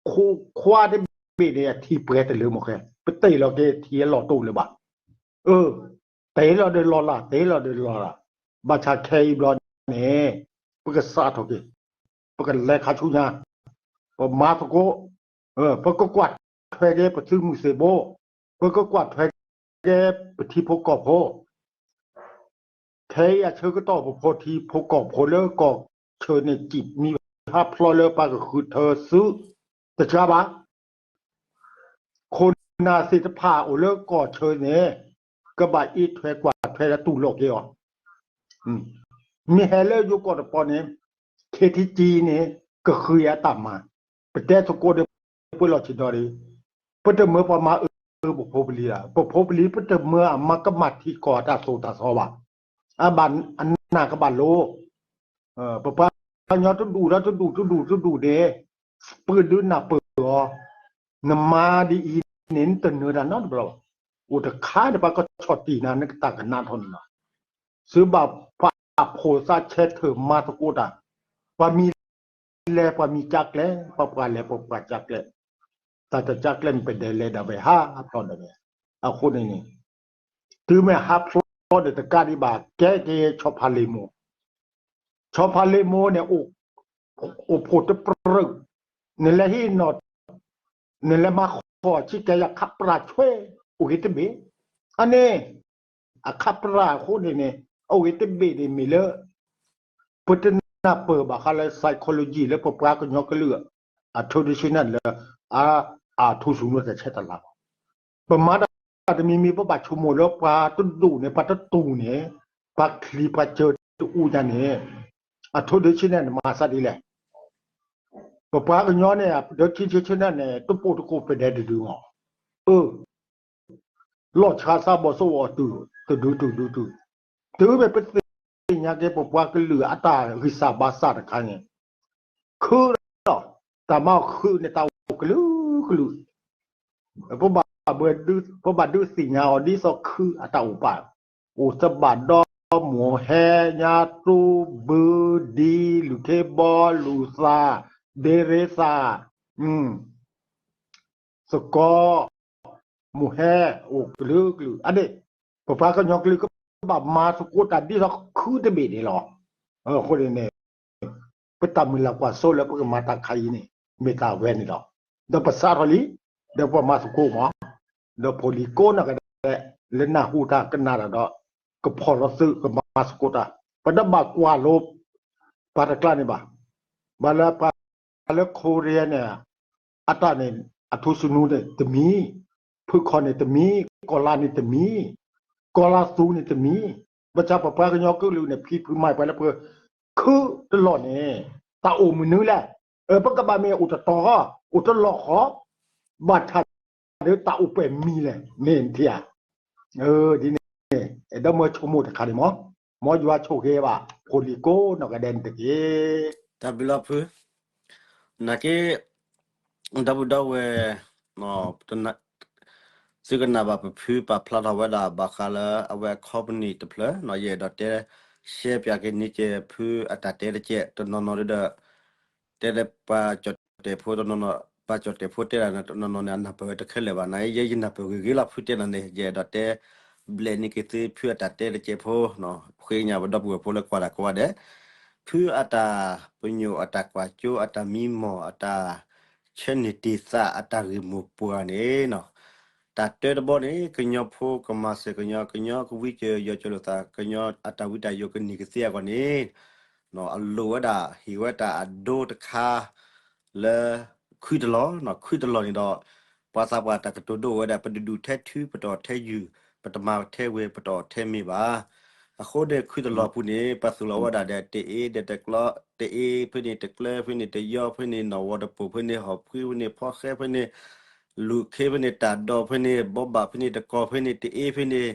ခိခွါတဘ့ၣ်န့ၣ် အထံပှဲၤတလၢမးဃဲ, ပတ့ၢ်လီၤက့ၤထံအလီၢ်တိၢ်လၢၤဘၣ်. အၢ, တ့ၢ်လီၤဒီးလီၤလၢ်, တ့ၢ်လီၤဒီးလီၤလၢ်, ဘၣ်ဆၣ်ခဲအံၤဘျီန့ၣ် ပကစးထီၣ်က့ၤ, ပကလဲၤခါဆူညါ, ပမၤသကိး, ပကကွၢ်ထွဲက့ၤပသုးမုၢ်သံၣ်ဘိ, ပကကွၢ်ထွဲက့ၤပထံဖိကီၢ်ဖိ ခဲအံၤအဆၢကတီၢ်ပဖိထံဖိကီၢ်ဖိလၢကီၢ်ဆၢန့ၣ် စံးမံဟးဖျိးလၢပှၤကဃုထၢသုး, တစှၤဘၣ်. ခိၣ်နၢ်သ့ၣ်တဖၣ်အိၣ်လၢကီၢ်ဆၢန့ၣ် ကဘၣ်အံးထွဲကွၢ်ထွဲဒီးတူၢ်လိာ်က့ၤအီၤ. မ့ၢ်ဟဲလၢယိၤကီၢ်တပီၤန့ၣ် ခဲထံကံန့ၣ် ကဃုအတၢ်မၤ, ပတဲသကိးဒီး ပှဲၤလီၤဆံးဒီး, ပတမၢပှၤမၤအၢ ပဖိပလံၤ, ပဖိပလံၤ ပတမၢအမၤကမၣ်ထံကီၢ်အတၢ်သိၣ်တၢ်သီဘၣ်. အဘၣ်အနၢ်ကဘၣ်လိၤ, ပပှၤကညီတဒူၣ်ဒီးတဒူၣ်တဒူၣ်တဒူၣ်န့ၣ် ပှၤဒုးနၢ်ပၢၢ်အီၤ, နမၤဒ်အံၤန့ၣ် နတနၢၤတၢ်နီတဘျီဘၣ်. အိၣ်တခါန့ၣ် ပှၤကဆီၣ်တံၢ်နၤ နကတၢ်ကနၣ်ထီၣ်န့ၣ်လီၤ. သုဘၣ်ပာ်ဖှိၣ်သးဆဲးထၢၣ်မၤသကိးတၢ်, ပှၤမံၤလဲၤပှၤမံၤကၠါကျဲ, ပှၤပှၢ်လဲၤပှၤပှၢ်ကၠါကျဲ, တၢ်တကၠါကျဲမ့ၢ်ပဒဲးလဲၤဒၣ်ဝဲဟးဖျိးဒၣ်ဝဲ. အဃိန့ၣ်န့ၣ် တုၤမ့ၢ်ဟးဖျိးဒီးတကးဒံးဘၣ် ကဲက့ၤဆီဖါလ့မိၢ်, ဆီဖါလ့မိၢ်န့ၣ် အိၣ်ဖှိၣ်တပြၢၢ်, နလဲၤဟံးနီၤ, နလဲၤမၤဃီၤဆံးကဲယခးပြၢ်ဆွဲ အိၣ်ဂ့ၤတဘ့ၣ်, အန့ၣ် အခးပြၢ်အဃိန့ၣ်န့ၣ် အိၣ်ဂ့ၤတဘ့ၣ်န့ၣ်မ့ၢ်လၢ ပတနၢ်ပၢၢ်ဘၣ်ဃးလၢ psychology လၢပပှၤကညီကလုာ် အ traditional လၢ အ အထူၣ်စုညိတဆဲတလးဘၣ်. ပမၤတၢ်တမံၤမံၤ ပဘၣ်ဆိကမိၣ်လၢပှၤတဒူၣ်န့ၣ် ပှၤတတူၢ်န့ၣ် ပှၤချံပှၤစၢၤတအူညါန့ၣ် အ traditional န့ၣ်မၤသးဒ်လဲၣ်. ပပှၤကညီန့ၣ် ဒီး traditional န့ၣ် တပိာ်တကိးပဒဲတဒုမး, အၢ လီၢ်ဆါသးဘီၣ်သိၣ်အီၤတုၤ တဒုတုၤဒုတုၤ, တုၤမ့ၢ်ပသ့ၣ်ညါက့ၤ ပပှၤကလုာ်အတၢ်ဂံၢ်စၢ်ဘါစၢ်တခါန့ၣ် ခုလီၤ, တၢ်မၤဃုာ်န့ၣ် တၢ်အိၣ်ကလုာ်ကလုာ်, ပဘၣ်ဒုးသ့ၣ်ညါအီၤ ဒ်သိးခုအတၢ်အိၣ်ပာ်, အိၣ်သဘၣ်ဒီ မိၢ်ဟဲ ညါတူ ဘုဒံ လူၢ်ခ့ဘီ လူၢ်သၣ် ဒ့ရ့သၣ် သကီ မိၢ်ဟဲ အိၣ်ကလုာ်ကလုာ် အန့ၣ် ပပှၤကညီကလုာ်ကဘၣ်မၤသကိးတၢ်ဒ်သိးခုတဘ့ၣ်န့ၣ်လီၤ. အဃိန့ၣ်န့ၣ် ပတၢ်မုၢ်လၢ်ကွၢ်စိလၢပကမၤတၢ်ခါအံၤန့ၣ် မ့ၢ်တၢ်ဝဲန့ၣ်လီၤ. ဒီးပစးထီၣ်လံ, ဒီးပှၤမၤသကိးမး, ဒီးဖိလံၤကိးနီၢ်ဂၤဒဲး လၢနၢ်ဟူတၢ်ကနၣ်တၢ်ဒီး ကဖီၣ်လီၤသုးကမၤသကိးတၢ်, ပတဘၣ်ကွၢ်လိ ပှၤတကျါန့ၣ်ဘၣ်. ဘၣ်လၢပှၤလၢ Korea န့ၣ် အတၢ်န့ၣ် အထူၣ်စုညိန့ၣ်တမံၤ, ဖုၣ်ခီၣ်န့ၣ်တမံၤ, ကီၢ်လါန့ၣ်တမံၤ, ကီၢ်လါသူန့ၣ်တမံၤ, ဘၣ်ဆၣ်ပပှၤကညီကလုာ်န့ၣ် ဖံဖုမၤပှၤလၢပခုတလီၢ်န့ၣ် တၢ်အိၣ်မနုၤလဲၣ်. အၢ ပကဘၣ်မ့ၢ်အိၣ်တတီၤဃီ, အိၣ်တလီၢ်ဃီ, ဘၣ်ဆၣ်ဒီးတၢ်အိၣ်ပှဲၤမံၤလဲၣ်န့ၣ်ထံဧါ. အၢ ဒ်န့ၣ် အဲၣ်ဒိးမၢဆိကမိၣ်တခါန့ၣ်မး, မ်ယွၤဆိၣ်ဂ့ၤဘၣ် ဖိလံၤကိးနီၢ်ဂၤဒဲးန့ၣ်တက့ၢ်. တၢ်ဘျုးလီၤဖု, နာ်က့ ဒီပုၢ်ဒီဝဲၢ် သုကနၣ်ဘၣ်ပဖုပာ်ဖျါထီၣ်ဝဲဒၣ် ဘၣ်ဃးလၢအဝဲ company တဖျၢၣ်နီၤ, ယအဲၣ်ဒိးတဲ ရှဲပၠးက့ၤန့ၢ်က့ၤဖုအတၢ်တဲတကဲး တနီၤနီၤဒီး တဲလၢပှၤကၠီၣ်တဲာ်ဖိတနီၤနီၤ, ပှၤကၠီၣ်တဲာ်ဖိတဲဒၣ်တနီၤနီၤန့ၣ် အနၢ်ပၢၢ်ဝဲတခဲလၢာ်ဘၣ်. နာ်က့ယဲယနၢ်ပၢၢ်ဂ့ၤဂ့ၤလီၤ ဖုတဲနၤန့ၣ် ယအဲၣ်ဒိးတဲ ဘျဲးန့ၢ်က့ၤသုဖုအတၢ်တဲတကဲးဖိ, ဃ့ကညးပဒီပုၢ်ဝဲၢ်ဖိလၢကွၢ်တၢ်ကိးဂၤဒဲး, ဖုအတၢ်ပညိၣ် အတၢ်ကွၢ်စိ အတၢ်မံမီၢ် အတၢ်ဆၢန့ၢ်တ့ၢ်သး အတၢ်ဂ့ၢ်မိၢ်ပှၢ်န့ၣ်နီၤ, တၢ်တၢတဘီန့ၣ် ကညီဖိကမၤစၢၤကညီ, ကညီကဝံကၢၤယီၤကၢၤလိာ်သး, ကညီအတၢ်ဝံတၢ်ယိာ်ကန့ၢ်ကသ့အဂီၢ်န့ၣ် အလိၣ်ဝဲဒၣ် ဟ့ၣ်ဝဲတၢ်အဒိတခါ လၢ ခုတလီၢ်, ခုတလီၢ်န့ၣ်ဒီး ပှၤသးပှၢ်တၢ်ကတိၤဒိၣ်ဝဲဒၣ် ပတဒူၣ်ထဲထု ပတအီၣ်ထဲယုၢ်, ပတမၤထဲဝဲ ပတအီၣ်ထဲမ့ၤဘၣ်. အဃိန့ၣ် ခုတလီၢ်ပူၤန့ၣ် ပှၤသူၣ်လီၤဝဲဒၣ်ဒီး တအ့ဒီးတကျီ, တအ့ဖဲန့ၣ် တကျၢဖဲန့ၣ် တယီဖဲန့ၣ် နီၢ်ဝီတပိာ်ဖဲန့ၣ် ဟီၣ်ဖှံဖဲန့ၣ် ဖီဃဲဖဲန့ၣ် လူၢ်ခ့ဖဲန့ၣ် တၢ်ဒိးဖဲန့ၣ် ဘီဘၣ်ဖဲန့ၣ် တကီၢ်ဖဲန့ၣ် တအ့ဖဲန့ၣ်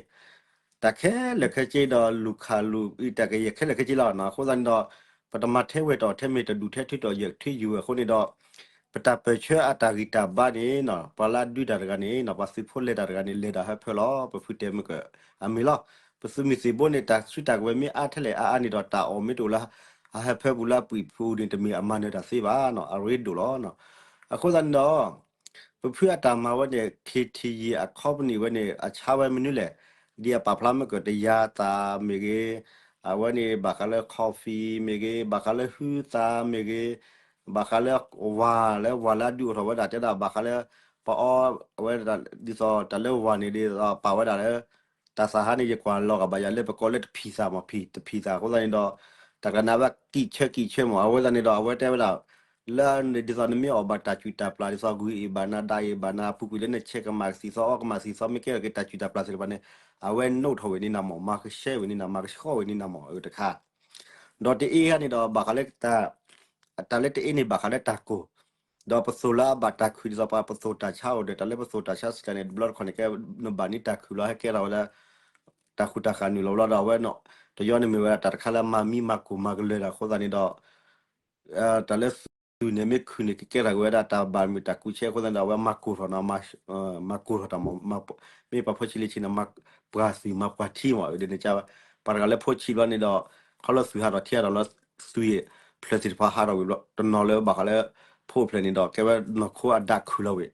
တၢ်ခဲလၢာ်ခဲဆ့ဒီး လူၢ်ခးလူၢ်အံၤ တၢ်ကယဲၢ်ခဲလၢာ်ခဲဆ့လီၤ. အဃိသတးန့ၣ်ဒီး ပတမၤထဲဝဲတအီၣ်ထဲမ့ၤ တဒူၣ်ထဲထု တအီၣ်ယဲၢ်ထဲယုၢ်ဝဲအဃိန့ၣ်ဒီး ပတၢ်ပၢၢ်ဆၢအတၢ်ဂံၢ်တၢ်ဘါန့ၣ် ပှၤလၢအဒုးတၢ်တဂၤန့ၣ် ပှၤသုးဖိလဲၤတၢ်တဂၤန့ၣ် လဲၤတၢ်ဟၢဖၢလီၤ. ပဖုတဲမ့ၢ်က အမ့ၢ်လီၤ. ပသုးမုၢ်သံၣ်ဘိန့ၣ် တၢ်စုတၢ်ကဝဲၤမ့ၢ်အါထဲလဲၣ်အါအါန့ၣ်ဒီး တၢ်အီၣ်မ့ၢ်တအိၣ်လၢ အဟၢဖၢပူၤလၢအပှံာ်ပူၤန့ၣ် တမ့ၢ်အမၤနၢၤတၢ်သ့ဘၣ်နီၤ အရ့ဒိၣ်လီၤ. အဃိသတးန့ၣ်ဒီး ပဖုအတၢ်မၤဝဲန့ၣ် ခ့ထံယံၤ အ company ဝဲန့ၣ် အဆါဝဲမနုၤလဲၣ်, ဒ်အပာ်ဖျါမ့ၢ်ကတယၤသးမ့ၢ်ဂ့ၤ, အဝဲန့ၣ်ဘၣ်ဃးလၢ coffee မ့ၢ်ဂ့ၤ, ဘၣ်ဃးလၢဟုသးမ့ၢ်ဂ့ၤ, ဘၣ်ဃးလၢဝၤလၢဝၤလၢအဒုးအိၣ်ထီၣ်ဝဲဒၣ် တဲဒၣ်ဘၣ်ဃးလၢ ပအီ အဝဲဒၣ် ဒ်သိးတၢ်လၢဝၤန့ၣ် ဒ်သိးပာ်ဝဲဒၣ်လၢ တၢ်သးဟါန့ၣ် ယကွၢ်လီၤဂာ်ဘၣ်ယၤလၢပကိးလၢတဖံးသးမး ဖံး တဖံးသးအဃိသတးန့ၣ်ဒီး တၢ်ကနၣ်ဝဲကံၣ်ဆၢကံၣ်ဆၢမး အဝဲသတးန့ၣ်ဒီး အဝဲတဲဝဲဒၣ် လၢဒ်သိးနမ့ၢ်အီၣ်ဘၣ်တၢ်စူၢ်တၢ်ပျၢ် ဒ်သိးဂုၢ်အံၤဘၣ်နၤ ဒၣ်အံၤဘၣ်နၤ အပူၤကွံာ်လၢနဆဲးကမၣ်ကသံၣ်သီ အီကမၣ်သံၣ်သီ မ့ၢ်ကဲထီၣ်က့ၤတၢ်စူၢ်တၢ်ပျၢ်သ့ၣ်တဖၣ်န့ၣ် အဝဲနိးထီၣ်ဝဲန့ၣ်နၤမး မၤကဆှဲဝဲန့ၣ်နၤ မၤကဆှီဝဲန့ၣ်နၤမး အၢတခါ ဒီးတအ့ဟဲန့ၣ်ဒီး ဘၣ်ဃးလၢ တၢ်လၢတအ့န့ၣ် ဘၣ်ဃးလၢတၢ်ကိၢ် ဒီးပသိၣ်လၢအဘၣ်တၢ်ခုၣ်ဒ်သိးပှၤပသိၣ်တၢ်ဆါအိၣ်ဒီး တၢ်လၢပသိၣ်တၢ်ဆါစံးတၢ်န့ၣ် တဘျီတခီၣ်န့ၣ် ကဲနဘၣ်န့ၢ်တၢ်ခုၣ်လီၤ ဟဲကဲထီၣ်ဝဲဒၣ် တၢ်ဃူတၢ်ဃာ်နုာ်လီၤဘျီဒီး အဝဲ တယီန့ၣ်မ့ၢ်ဝဲဒၣ်တၢ်တခါလၢအမၤမံမၤကိၢ်မၤကလၢၤတၢ်အဃိသတးန့ၣ်ဒီး တၢ်လၢသုးန့ၣ်မ့ၢ်ခုၣ်န့ၣ် ကကဲထီၣ်က့ၤဝဲဒၣ်တၢ်ဘၣ်မုာ်တၢ်ကူၣ်ဆဲအဃိသတးန့ၣ်ဒီး အဝဲမၤကိၢ်ထီၣ်နီၤ, မၤကိၢ်ထီၣ်တၢ်မး, မ့ၢ်ပှၤဖိဆံးလံဆံးန့ၣ် မၤပှၤသွံၣ်မၤပှၤထံမး ဒ်န့ၣ်က ပှၤတဂၤလၢဖိဆံးဘျီန့ၣ်ဒီး ခီလၢသုးဟးထီၣ်ထံဟးထီၣ်လၢ သွံၣ်ဖျၢၣ်သ့ၣ်တဖၣ်ဟးထီၣ်ဝံၤဘျီ တနီၤလၢဘၣ်ဃးလၢ ဖိအိၣ်ဖျဲၣ်န့ၣ်ဒီး ကဲဝဲနီၢ်ခိအဒၣ်ခုၣ်လီၤဝဲ,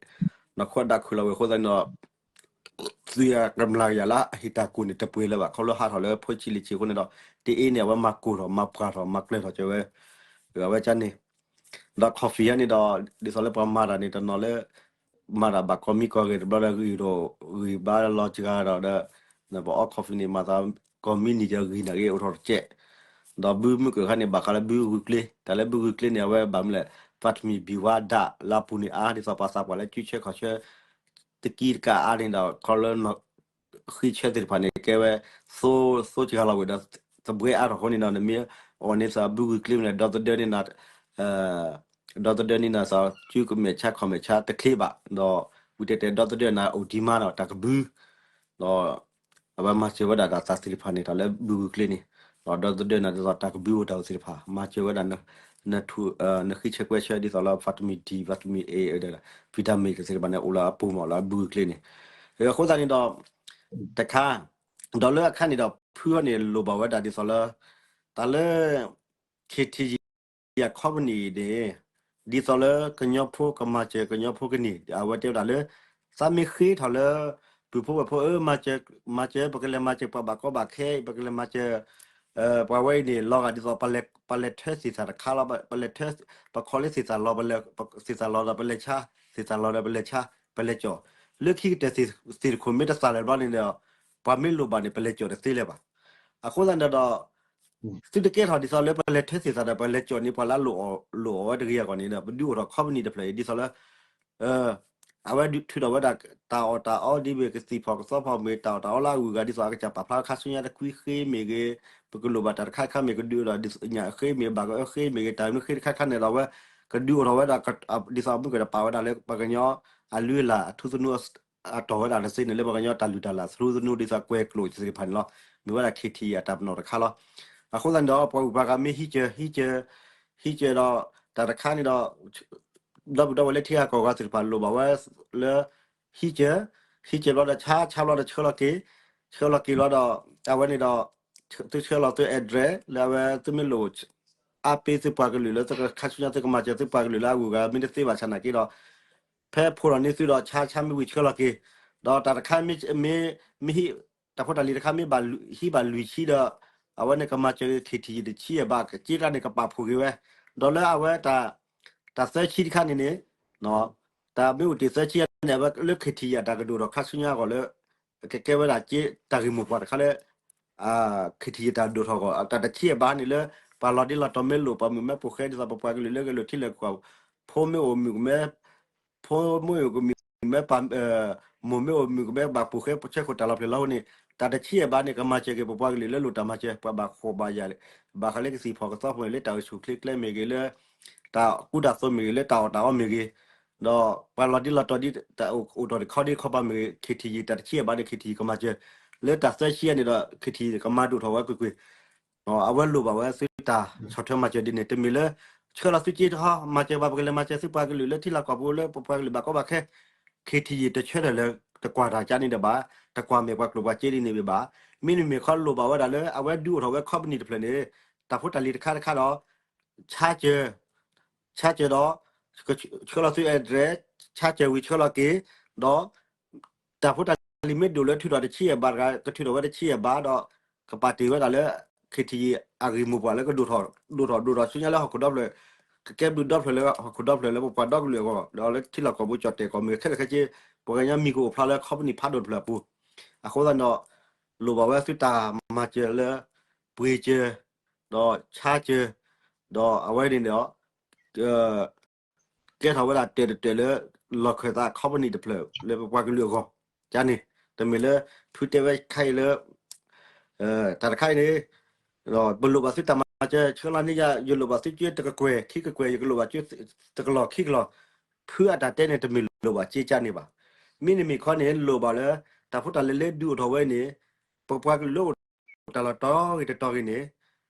နီၢ်ခိအဒၣ်ခုၣ်လီၤဝဲအဃိသတးန့ၣ်ဒီး သွံၣ်အကမျၢ်ကယၤလၢအဟ့ၣ်တၢ်ကူၣ်န့ၣ် တပှဲၤလၢၤဘၣ် ခီဖျိဟးထီၣ်လၢဖိဆံးလံဆံးအဃိန့ၣ်ဒီး တအ့န့ၣ် အဝဲမၤကိၢ်ထီၣ်မၤပှၤထီၣ်မၤကျၢၤထီၣ်က့ၤဝဲ အဝဲကန့ၣ် ဒီး coffee ယါန့ၣ်ဒီး ဒ်သိးလၢပှၤမၤတၢ်န့ၣ် တနီၤလၢ မၤတၢ်ဘၣ်ကိးမံကိးဂဲၤတဘျီဒီး ဂံၢ်ထီၣ် ဂံၢ်ဘါလီၤစှၤဒီးဒီး ပအီ coffee န့ၣ် မၤသးကိးမံနံၤဒီးဂံၢ်န့ၣ်ဂ့ၤအိၣ်ထီၣ်တကဲး ဒီးဘုမုၢ်ကၢၢ်ခါန့ၣ် ဘၣ်ဃးလၢဘုဂုာ်ကျဲ တၢ်လၢဘုဂုာ်ကျဲန့ၣ် အဝဲဘၣ်မနုၤလဲၣ် vitamin B ဝါဒၣ်လၢအပူၤန့ၣ်အါ ဒ်သိးပှၤသးပှၢ်လၢကုဆၢခီၣ်ဆၢ တကံတကးအါန့ၣ်ဒီး ခီလၢ ဃံဆၢသ့ၣ်တဖၣ်န့ၣ် ကဲဝဲ သိ သိစှၤလီၤဝဲဒီး သဘှဲအါထီၣ်အဃိန့ၣ်ဒီး နမ့ၢ်အီၣ်န့ၢ်သးဘုဂုာ်ကျဲမနုၤလဲၣ် ဒီသဒၢန့ၢ်နၤ ဒီသဒၢန့ၢ်နၤသး စုကမဲာ်ဆါခီၣ်မဲာ်ဆါတချ့ဘၣ် ဒီး ဝံၤတဲတဲဒီသဒၢနၤအိၣ်ဒံးမးဒီး တၢ်ကဘု ဒီး အဝဲမၤစၢၤဝဲဒၣ်တၢ်သးသ့ၣ်တဖၣ်န့ၣ် တၢ်လၢဘုဂုာ်ကျဲန့ၣ် ဒီးဒီသဒၢနၤဒ်သိးတၢ်ကဘုအိၣ်တၢ်အိၣ်သ့ၣ်တဖၣ် မၤစၢၤဝဲဒၣ် နထူၣ် နဃံဆၢကွဲဆၢဒ်သိးလၢ vitamin D vitamin A ဒီး vitamin သ့ၣ်တဖၣ်န့ၣ် အိၣ်လၢအပူၤမးလၢအဘုဂုာ်ကျဲန့ၣ် အဃိသတးန့ၣ်ဒီး တခါ ဒီးလၢအခါန့ၣ်ဒီး ဖုအီၤန့ၣ်လိၣ်ဘၣ်ဝဲဒၣ်ဒ်သိးလၢ တၢ်လၢ KTG အ company န့ၣ် ဒ်သိးလၢကညီဖိကမၤစၢၤကညီဖိကန့ၢ် အဝဲတဲဝဲဒၣ်လၢ သးမ့ၢ်ဃ့ထီၣ်လၢ ပုၢ်ဖိဝဲၢ်ဖိဧၢ မၤစၢၤ မၤစၢၤ ပကလဲၤမၤစၢၤပှၤဘၣ်ကီဘၣ်ခဲ ပကလဲၤမၤစၢၤ ပှၤဝဲအံၤန့ၣ် လီၤဂာ်ဒ်သိး ပလဲၤထၢသ့ၣ်သၣ်တခါလီၤ ပလဲၤထၢ ပခီလၢသ့ၣ်သၣ်လီၤ သ့ၣ်သၣ်လီၤဒီးပလဲၤဆါ သ့ၣ်သၣ်လီၤဒီးပလဲၤဆါ ပလဲၤကၠီၣ် လၢခံကတၢၢ်သ့ၣ်တခိၣ်မ့ၢ်တသၣ်လၢၤဘျီန့ၣ်ဒီး ပှၤမ့ၢ်လိၣ်ဘၣ်န့ၣ် ပလဲၤကၠီၣ်တသ့လၢၤဘၣ်. အဃိသတးန့ၣ်ဒီး သုတကဲထီၣ်ဒ်သိးလၢပလဲၤထၢသ့ၣ်သၣ်ဒီး ပလဲၤကၠီၣ်န့ၢ်ပှၤလၢအလိၣ်အီၤဝဲတဂ့ၤအဂီၢ်န့ၣ်ဒီး ပဒုးအိၣ်ထီၣ် company တဖျၢၣ်အံၤ ဒ်သိးလၢ အဝဲထုးထီၣ်ဝဲဒၣ် တၢ်အီၣ်တၢ်အီဒ်မ့ၢ် ကသံၣ်ဖီၣ်ကသီဖီၣ်မ့ၢ် တၢ်အီၣ်တၢ်အီလၢအဂုၤအဂၤ ဒ်သိးအကစၢ်ပာ်ဖျါခါဆူညါတကွံဃ့မ့ၢ်ဂ့ၤ, ပကလိၣ်ဘၣ်တၢ်တခါတခါမ့ၢ် ကဒုးအိၣ်ဒီးညၣ်ဃ့မ့ၢ် ဘၣ်ကအၢဃ့မ့ၢ်ဂ့ၤ, တၢ်မ့ၢ်ဃ့တခါတခါန့ၣ်ဒီး အဝဲ ကဒုးအိၣ်ထီၣ်ဝဲဒၣ် ဒ်သိးမုၢ်ကတပာ်ဝဲဒၣ်လၢပှၤကညီအလုၢ်အလၢ်အထူသနူ အတီၢ်ဝဲဒၣ်တသ့န့ၣ် လၢပှၤကညီတၢ်လုၢ်တၢ်လၢ်သရူသနူ ဒ်သိးကွဲၤကျိာ်သ့ၣ်တဖၣ်န့ၣ်လီၤ. မ့ၢ်ဝဲဒၣ် KTG အတၢ်ပနီၣ်တခါလီၤ. အဃိသတးန့ၣ်ဒီး ပှၤဂုၤပှၤဂၤမ့ၢ်ဟံးကၢၤ ဟံးကၢၤ ဟံးကၢၤဒီး တၢ်တခါန့ၣ်ဒီး ဒီပုၢ်ဒီဝဲၢ်လၢထံဂၤကီၢ်ဂၤသ့ၣ်တဖၣ်လိၣ်ဘၣ်ဝဲလၢ ဟံးကၢၤ ဟံးကၢၤဘျီဒီးဆါ ဆါဘျီဒီးဆှၢလီၤက့ၤ ဆှၢလီၤက့ၤဘျီဒီး အဝဲန့ၣ်ဒီး သုဆှၢလီၤသု address လၢအဝဲသုမ့ၢ်လိၣ် အါပ့ၤသုပှၤကလုာ်လၢသုခါဆူညါသုကမၤစၢၤသုပှၤကလုာ်လၢအဂုၤအဂၤ မ့ၢ်တသ့ဘၣ်ဆၣ်နာ်က့ဒီး ဖဲဖိးထီၣ်န့ၢ်သုဒီးဆါ ဆါမ့ၢ်ဝံၤဆှၢလီၤက့ၤ ဒီးတၢ်တခါမ့ၢ် မ့ၢ် မ့ၢ်ဟံး တၢ်ဖိတၢ်လံၤတခါမ့ၢ်ဘၣ်ဟံးဘၣ်လွံၢ်ဆံဒီး အဝဲန့ၣ်ကမၤစၢၤ KTG တဆံယဲၢ်ဘး က့တၢ်န့ၣ်ကပာ်ဖှိၣ်က့ၤဝဲ ဒီးလၢအဝဲတၢ် တၢ်သၢဆံတခါန့ၣ်န့ၣ် တၢ်မ့ၢ်အိၣ်တ့ၢ်သၢဆံန့ၣ် အဝဲလၢ KTG အတၢ်ကဒိၣ်ထီၣ်ခါဆူညါအဂီၢ်လၢ ကကဲဝဲဒၣ်က့တၢ်ဂ့ၢ်မိၢ်ပှၢ်တခါလၢ KTG တၢ်ဒိၣ်ထီၣ်အဂီၢ် တၢ်တဆံယဲၢ်ဘးန့ၣ်လၢ ပှၤလီၤဒ့လီၤတီၤမ့ၢ်လိၣ် ပှၤမုၣ်မ့ၢ်ပိာ်ဃဲ ဒ်သိးပပှၤကလုာ်လၢဂဲၤလိာ်ထံလီၢ်ကီၢ် ဖိမ့ၢ်အိၣ်မုၣ်ကမဲ ဖိမ့ၢ်အိၣ်ကမံၤမ့ၢ်ပာ် မိၢ်မ့ၢ်အိၣ်မုၣ်ကမဲဘၣ်ပိာ်ဃဲဆၢခိၣ်တၢ်လီၤပျံၤလီၤဟိန့ၣ် တၢ်တဆံယဲၢ်ဘးန့ၣ် ကမၤစၢၤက့ၤပပှၤကလုာ်လၢလိၣ်တၢ်မၤစၢၤ ပှၤဘၣ်ဃိးဘၣ်ယာ် ဘၣ်ဃးလၢကသံၣ်ဖီၣ်ကသီဖီၣ်လၢတၢ်အိၣ်ဆူၣ်ချ့ကျဲမ့ၢ်ဂ့ၤ လၢတၢ်ကူတၢ်သိးမ့ၢ်ဂ့ၤ လၢတၢ်အီၣ်တၢ်အီမ့ၢ်ဂ့ၤ ဒီးပှၤလီၤဒ့လီၤတီၤဒ်တၢ်အိၣ်ထီၣ်တခီဒ်တခီပၤမ့ၢ်ဂ့ၤ KTG တၢ်တဆံယဲၢ်ဘးန့ၣ် KTG ကမၤစၢၤ လၢတၢ်သၢဆံယဲၢ်န့ၣ်ဒီး KTG ကမၤဒိၣ်ထီၣ်ဝဲကွ့ၢ်ကွ့ၢ် အဝဲလိၣ်ဘၣ်ဝဲသုတၢ်ဆီၣ်ထွဲမၤစၢၤဒ်န့ၣ် တမ့ၢ်လၢ ဆှၢလီၤသုက့တခီ မၤစၢၤဘၣ် ပကလဲၤမၤစၢၤသုပှၤကလုာ်လၢထံလီၢ်ကီၢ်ပူၤလၢပပှၤကလုာ်ဘၣ်ကီဘၣ်ခဲ KTG တဆၢထၢၣ်လၢ တကွၢ်တၢ်ကါန့ၣ်ဒီးဘၣ် တကွၢ်မဲာ်ပှၤကျိာ်ပှၤစ့ဒ်န့ၣ်ဘၣ် မ့မ့ၢ်ခီလိၣ်ဘၣ်ဝဲဒၣ်လၢ အဝဲဒုးအိၣ်ထီၣ်ဝဲ company တဖျၢၣ်န့ၣ် တၢ်ဖိတၢ်လံၤတခါတခါဒီး ဆါစၢၤ ဆါစၢၤဒီး ဆှၢလီၤသု address ဆါစၢၤဝံၤဆှၢလီၤက့ၤ ဒီး တၢ်ဖိတၢ်လံၤမ့ၢ်ဒိၣ်လၢထုးထီၣ်တဆံယဲၢ်ဘးတဂၤ ကထုးထီၣ်ဝဲတဆံယဲၢ်ဘးဒီး ကပာ်တ့ၢ်ဝဲဒၣ်လၢ KTG အဂ့ၢ်မိၢ်ပှၢ်လၢကဒိၣ်ထီၣ် ဒိၣ်ထီၣ်ဒိၣ်ထီၣ်ဆူညါလၢဟီၣ်ခိၣ်ဒီဖျၢၣ် ကကဲဘျုးဒီဖျၢၣ်လၢဟီၣ်ခိၣ်ဒီဖျၢၣ်လၢပပှၤဒီကလုာ်အဂီၢ် ဒီးလၢထံလီၢ်ကီၢ်ပူၤကၠီၣ်တဲာ်ကီၢ်မ့ၢ်ခဲလၢာ်ခဲဆ့ ပှၤကညီမံၤကအိၣ်ဖျါလၢ company ဖးဒိၣ်တဖျၢၣ်အပူၤ အဃိသတးဒီး လိၣ်ဘၣ်ဝဲသုတၢ်မၤစၢၤလၢ ပှ့ၤစၢၤ ဒီးဆါစၢၤ ဒီးအဝဲန့ၣ်ဒီး ကဲထီၣ်ဝဲဒၣ်တၢၢ်တတၢၢ်လၢ လီၢ်ခၢၣ်သး company တဖျၢၣ်လၢပပှၤကလုာ်အဂီၢ် ကန့ၣ် တမ့ၢ်လၢ ဖုတဲဝဲခါအံၤလၢ တၢ်တခါအံၤန့ၣ် ပလိၣ်ဘၣ်သုတၢ်မၤစၢၤ ဆှၢလီၤန့ၢ်ယၤ ယလိၣ်ဘၣ်သုက့တကကွဲၢ် ခံကကွဲၢ် ယကလိၣ်ဘၣ်က့တကလီၢ် ခံကလီၢ် ဖုအတၢ်တဲန့ၣ် တမ့ၢ်လိၣ်ဘၣ်က့ကၢ်န့ၣ်ဘၣ်. မ့မ့ၢ်ခီန့ၣ် လိၣ်ဘၣ်လၢ တၢ်ဖိတၢ်လံၤလၢဒုးအိၣ်ထီၣ်ဝဲန့ၣ် ပပှၤကလုာ်လၢအိၣ်တၢ်လီၢ်တီဂ့ၤတတီၤဂ့ၤန့ၣ်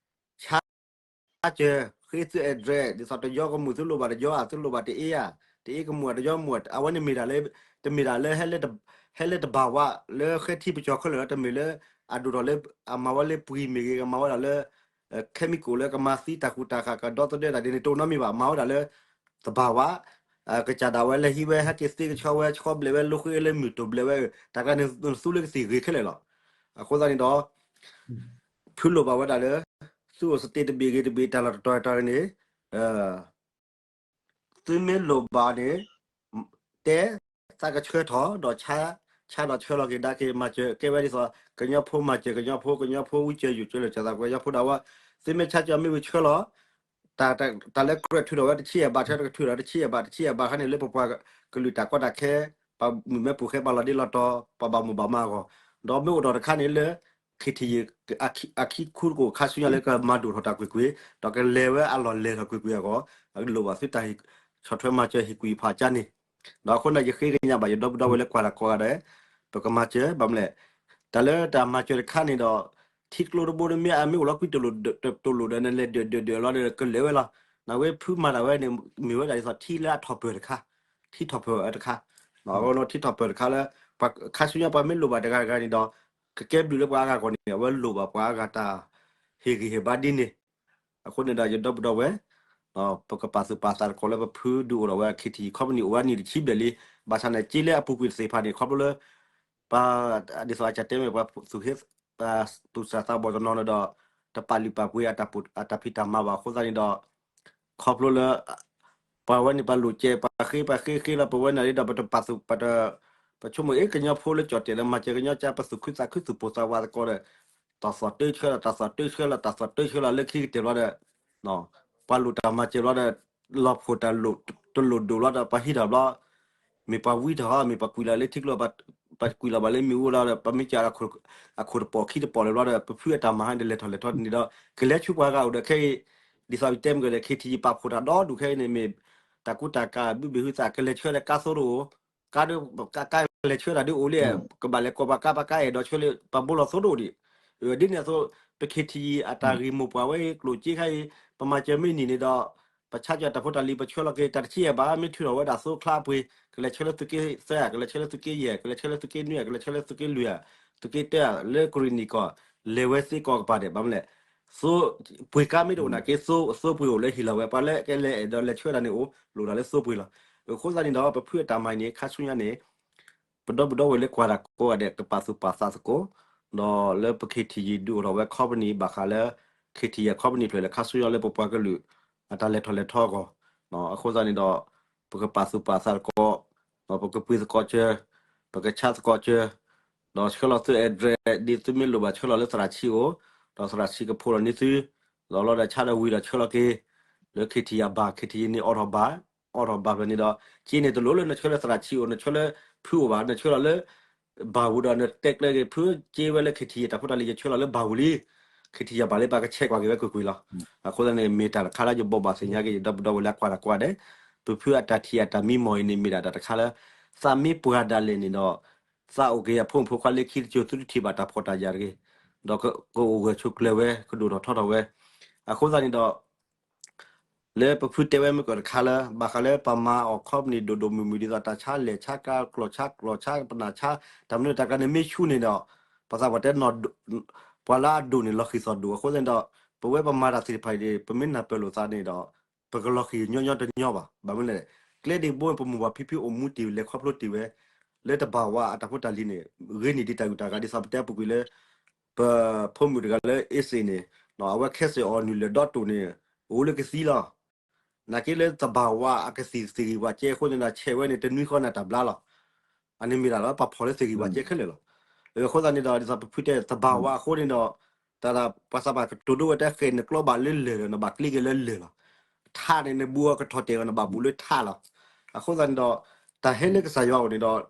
ဆါစၢၤ ဃ့သု address ဒ်သိးတယီကမူၣ်သုလိၣ်ဘၣ်တယီဧါ သုလိၣ်ဘၣ်တအ့ဧါ, တအ့ကမူၣ်ဧါ တယီမူၣ်ဧါ အဝဲန့ၣ်မ့ၢ်ဒၣ်လၢ တမ့ၢ်ဒၣ်လၢ ဟဲလၢတဘၣ်ဝးလၢဃဲထံပကၠီၤခဲလၢာ်လီၤ. တမ့ၢ်လၢ အဒိၣ်ထီၣ်လၢ အမၤဝဲလၢပှံၤမ့ၢ်ဂ့ၤ ကမၤဝဲဒၣ်လၢ chemical လၢကမၤသံတၢ်ကူၣ်တၢ်ဃာ် ကဒီသဒၢတၢ်ဒ်န့ၣ် တအိၣ်နီတမံၤဘၣ်. မၤဝဲဒၣ်လၢ သဘာဝ ကစၢ်ဒၣ်ဝဲလဲၤဟံးဝဲ ဟဲက့ၤသ့ကဆီဝဲ ဆီဘျဲးဝဲ လိဃ့လၢမုၢ်တိၢ်ဘျဲးဝဲ တၢ်ကျါန့ၣ် သူလၢကသံၣ်ဂ့ၤခဲလၢာ်လီၤ. အဃိသတးန့ၣ်ဒီး ဖုလိၣ်ဘၣ်ဝဲဒၣ်လၢ သုအိၣ်စတ့တဘ့ၣ်ဂ့ၤတဘ့ၣ် တၢ်လီၢ်တတီၤတတီၤန့ၣ် သုမ့ၢ်လိၣ်ဘၣ်န့ၣ် တဲ သးကဆှၢထီၣ်ဒီး ဆါဒီးဆှၢလီၤက့ၤ ဒါက့ၤမၤစၢၤ ကဲဝဲဒ်သိး ကညီဖိမၤစၢၤကညီဖိ ကညီဖိဝံစၢၤယိာ်စၢၤလၢာ် ကညီဖိဒၣ်ဝဲ သုမ့ၢ်ဆါကၢမ့ၢ်ဝံၤဆှၢလီၤ တၢ်လၢကြၢးထုးထီၣ်ဝဲတဆံယဲၢ်ဘး ဆၢကထုးထီၣ်တဆံယဲၢ်ဘး တဆံယဲၢ်ဘးခါန့ၣ်လၢပပှၤကလုာ်တၢ်ကီတၢ်ခဲ ပှၤမုၣ်မဲပူၤဃဲ ပှၤလီၤဒ့လီၤတီၤ ပှၤဘၣ်မူဘၣ်မးအဂီၢ် ဒီးမ့ၢ်အိၣ်ဒီးတခါန့ၣ်လၢ KTG အခံခူတကိး ခါဆူညါလၢကမၤဒိၣ်ထီၣ်တၢ်ကွ့ၢ်ကွ့ၢ် ဒီးကလဲၤဝဲအလီၢ်လဲၤထီၣ်ကွ့ၢ်ကွ့ၢ်အဂီၢ် အကလိၣ်ဘၣ်သုတၢ်ဟ့ၣ်ဆီၣ်ထွဲမၤစၢၤဟ့ၣ်ကွံာ်ဖးကၠါန့ၣ် ဒီးအဃိန့ၣ် ယဃ့ကညးဘၣ်ယဒီပုၢ်ဒီဝဲၢ်လၢကွၢ်တၢ်ကိးဂၤဒဲး ပကမၤစၢၤ ဘၣ်မနုၤလဲၣ် တၢ်လၢတၢ်မၤစၢၤတခါန့ၣ်ဒီး ထံကျိတဘိန့ၣ်မ့ၢ်အမ့ၢ်အိၣ်လီၤကွံတလိၣ်ဒိၣ်ဒိၣ်လီၤဒီး နလဲၤဒၢးဒၢးဒၢးလီၤဒီး ကလဲၤဝဲလီၤ. နဝဲဖုမၤတၢ်ဝဲန့ၣ် မ့ၢ်ဝဲဒၣ်ဒ်သိးထံလၢအထီၣ်ပၢၢ်တခါ ထံထီၣ်ပၢၢ်တခါ အဝဲထံထီၣ်ပၢၢ်တခါလၢ ခါဆူညါပှၤမ့ၢ်လိၣ်ဘၣ်တဂၤဂၤန့ၣ်ဒီး ကကဲဘျုးလၢပှၤအါဂၤအဂီၢ်န့ၣ် အဝဲလိၣ်ဘၣ်ပှၤအါဂၤတၢ်ဟ့ၣ်ဂံၢ်ဟ့ၣ်ဘါဒ်န့ၣ် အဃိန့ၣ်ဒီး ယဒီပုၢ်ဒီဝဲၢ် ပကပာ်သူၣ်ပာ်သးသကိးလၢပဖုဒုးအိၣ်ထီၣ်ဝဲ KTG company အိၣ်ဝဲနံၣ်တဆံဘျဲၣ်လံ ဘၣ်ဆၣ်န့ၣ် က့လၢအပူၤကွံာ်တသ့ၣ်တဖၣ်န့ၣ် ခီဖျိလၢ ပှၤ ဒ်သိးအကတဲမ့ၢ်ပှၤသူၣ်ဟ့ သူၣ်စၢ်သးဘီၣ်တနီၤန့ၣ်ဒီး တပာ်လုၢ်ပာ်ပှ့ၤအတၢ်ဖံးတၢ်မၤဘၣ်အဃိသတးန့ၣ်ဒီး ခီဖျိလၢ ပှၤဝဲန့ၣ် ပှၤလိၣ်ကဲ ပှၤဃ့ ပှၤဃ့ဃ့လီၤ ပဝဲန့ၣ်ဒီး ပတပာ်သူၣ် ပတ ပဆိကမိၣ်အ့ၣ် ကညီဖိလၢကၠီၣ်တဲာ်လၢမၤစၢၤကညီကၢ် ပသူၣ်ခုသးခုသူၣ်ပိၢ်သးဝးသကိးဒီး တၢ်သီၣ်တၢဆှၢလီၤ တၢ်သီၣ်တၢဆှၢလီၤ တၢ်သီၣ်တၢဆှၢလီၤလၢခံကတၢၢ်ဘျီဒီး ပှၤလိၣ်တၢ်မၤစၢၤဘျီဒီး လီၢ်ဖှိၣ်တၢ်လိၣ် တလိၣ်ဒိၣ်ဘျီဒီး ပှၤဟံးထီၣ်ဘျီ မ့ၢ်ပှၤဝံထီၣ် မ့ၢ်ပှၤကွံာ်လီၤလၢထံကျိ ပှၤကွံာ်လီၤဘၣ်လၢမ့ၣ်အူလီၤဒီး ပှၤမ့ၢ်ကၢ်အခိၣ်တပီၢ်ခံတပီၢ်လၢဘျီဒီး ပဖုအတၢ်မၤဟဲန့ၣ် လဲၤထီၣ်လဲၤထီန့ၣ်ဒီး ကလဲၤဆူပှၤဂၤအိၣ်ဒီးခဲအံၤ ဒ်သိးပတဲမ့ၢ်ကလဲၣ် KTG ပာ်ဖှိၣ်တၢ်ဒီဒူၣ်ခဲအံၤန့ၣ် မ့ၢ်တၢ်ကူတၢ်ကၤ ဘုဘ့ၣ်ဟုသး ကလဲၤဆှၢဒီးကါသိတအိၣ် ကါဒီး ကါ ကါလဲၤဆှၢတၢ်ဒ်အိၣ်လံ ကဘၣ်လဲၤကိးပှၤကါ ပှၤကါအဲၣ်ဒိးဆှၢလၢ ပှၤဘိလီၤသိတအိၣ်ဒံး ဒ်န့ၣ်အသိး ပ KTG အတၢ်ဂ့ၢ်မိၢ်ပှၢ်ဝဲအံၤ ကျိၣ်စ့ခါအံၤ ပမၤစၢၤမ့ၢ်နံၣ်န့ၣ်ဒီး ပဆါစၢၤတၢ်ဖိတၢ်လံၤ ပဆှၢလီၤက့ၤ တၢ်တဆံယဲၢ်ဘး မ့ၢ်ထုးထီၣ်ဝဲဒၣ်သိချါအပှ့ၤ ကလဲၤဆှၢလၢသုးက့သၢ ကလဲၤဆှၢလၢသုးက့ယဲၢ် ကလဲၤဆှၢလၢသုးက့နွံ ကလဲၤဆှၢလၢသုးက့လွံၢ် သုးက့တၢ လၢကရံၣ်နံၣ်ကီၢ် လဲၤဝဲသ့ကီၢ်ကပၤဒဲး ဘၣ်မနုၤလဲၣ် သိ ပှ့ၤကါမ့ၢ်တအိၣ်နာ်က့ သိ သိပှ့ၤအိၣ်လၢဟံၣ်လီၤဝဲ ပှၤလၢကလဲၤအဲၣ်ဒိးလဲၤဆှၢတၢ်န့ၣ်အိၣ် လိၣ်တၢ်လၢသိပှ့ၤလီၤ. အဃိသတးန့ၣ်ဒီး ပဖုအတၢ်မၤအံၤန့ၣ် ခါဆူညါန့ၣ် ပဒီပုၢ်ဒီဝဲၢ်လၢကွၢ်တၢ်ကိးဂၤဒဲး ကပာ်သူၣ်ပာ်သးသကိး ဒီးလၢပ KTG ဒုးအိၣ်ထီၣ်ဝဲ company ဘၣ်ဃးလၢ KTG company ဖျၢၣ်လၢခါဆူညါလၢပပှၤကလုာ် အတၢ်လဲၤထီၣ်လဲၤထီအဂီၢ် အဃိသတးန့ၣ်ဒီး ပကပာ်သူၣ်ပာ်သးသကိး ဒီးပကပှ့ၤသကိးစၢၤ ပကဆါသကိးစၢၤ ဒီးဆှၢလီၤသု address ဒ်သုမ့ၢ်လိၣ်ဘၣ်ဆှၢလီၤလၢသရၣ်ဆံးအိၣ် ဒီးသရၣ်ဆံးကဖိးလီၤန့ၢ်သု ဒီးလီၤဒီးဆါဒီးဝံၤဒီးဆှၢလီၤက့ၤ လၢ KTG အဘၣ် KTG န့ၣ်အိးထီၣ်ဘၣ် အိးထီၣ်ဘၣ်ဖျၢၣ်န့ၣ်ဒီး က့န့ၣ်တလိၣ်လၢနဆှၢလၢသရၣ်ဆံးအိၣ် နဆှၢလၢဖုအိၣ်ဘၣ် နဆှၢလီၤလၢ ဘၣ်ပူၤဒီးနတဲကျဲက့ၤ ဖုက့ဝဲလၢ KTG တၢ်ဖိတၢ်လံၤ ယဆှၢလီၤလၢဘၣ်ပူၤလံ KTG ဘၣ်လံ ပှၤကဆဲးကွၢ်က့ၤဝဲကွ့ၢ်ကွ့ၢ်လီၤ. အဃိသတးန့ၣ် မ့ၢ်တၢ်တခါလၢယဘိးဘၣ်သ့ၣ်ညါက့ၤ ယဒီပုၢ်ဒီဝဲၢ်လၢအကွၢ်တၢ်ကိးဂၤဒဲး ပဖုအတၢ်ထံၣ်အတၢ်မံမီၢ်အံၤန့ၣ် မ့ၢ်ဒၣ်တၢ်တခါလၢ သးမ့ၢ်ပှၤဒၣ်လဲာ်န့ၣ်ဒီး သးအိၣ်က့ၤအဖိမုၣ်ဖိခွါလၢခံတစိၤ သုတထံၣ်ဘၣ်တၢ်ဖှီၣ်တၢ်ယာ်တဂ့ၤ, ဒီးကအိၣ်ဂၢၢ်ဆိးကျၢၤဝဲ ကဒိၣ်ထီၣ်ထီထီၣ်ဝဲ. အဃိသတးန့ၣ်ဒီး လၢပဖုတဲဝဲမ့ၢ်ကီးတခါလၢ ဘၣ်ဃးလၢပမၤအီၤ company ဒိၣ်ဒိၣ်မုၢ်မုၢ် ဒ်သိးတၢ်ဆါလဲၣ်ဆါကါ ကျီၢ်ဆါကျီၢ်ဆါ ပနၢ်ဆါ တၢ်မနုၤတၢ်ကျါန့ၣ် မ့ၢ်ဆူၣ်န့ၣ်ဒီး ပှၤသးပှၢ်တဲနီၢ် ပှၤလၢအဒိၣ်န့ၣ် လီၤဃံၤသီၣ်ဒိၣ် အဃိသတးန့ၣ်ဒီး ပဝဲပမၤတၢ်သ့ၣ်တဖၣ်အံၤ ပမ့ၢ်နၢ်ပၢၢ်လိာ်သးန့ၣ်ဒီး ပကလီၤဃံၤညီညီတညီဘၣ်. ဘၣ်မနုၤလဲၣ် ကျဲဒ်ဘိပမိၢ်ပၢ်ဖံဖုအိၣ်မူတ့ၢ်လဲၤခီဖျိတ့ၢ်ဝဲ လၢတဘၣ်ဝးအတၢ်ဖိတၢ်လံၤန့ၣ် ဂ့ၤန့ၢ်ဒံးတၢ်ဂုၤတၢ်ဂၤ ဒ်သိးပတဲအပူၤကွံာ်လၢ ပဖိမုၣ်တဂၤလၢအ့စ့ၣ်န့ၣ် အဝဲခဲစ့ၣ်အီၤနုာ်လၢဒီတိၣ်န့ၣ် အိၣ်လၢကသံလီၤ. နာ်က့လၢတဘၣ်ဝးအကသံၣ်သ့ၣ်ဂံၢ်ဝးကဲအဃိန့ၣ်ဒီး ဆဲးဝဲန့ၣ် တနွံဃီနၤတၢ်ဘျါလီၤ. အန့ၣ်မ့ၢ်ဒၣ်လီၤ ပှၤဖီၣ်လၢသ့ၣ်ဂံၢ်ဝးကဲခဲလၢာ်လီၤ. အဃိသတးန့ၣ်ဒီး ဒ်သိးပဖုတဲ တဘၣ်ဝးအဃိန့ၣ်ဒီး တၢ်ဒၣ်ပှၤသးပှၢ်ကတိၤဒိဝဲတဲ ဃဲးနကျီဘၣ်လၢလၢၢ်ဒီး နဘၣ်ကျ့က့ၤလၢလၢၢ်လီၤ. ထးန့ၣ် နဘူးအကထီၣ်တဲာ်အီၤ နဘၣ်ဘူးလၢထးလီၤ. အဃိသတးန့ၣ်ဒီး တၢ်ဟဲလၢကစၢ်ယွၤအအိၣ်န့ၣ်ဒီး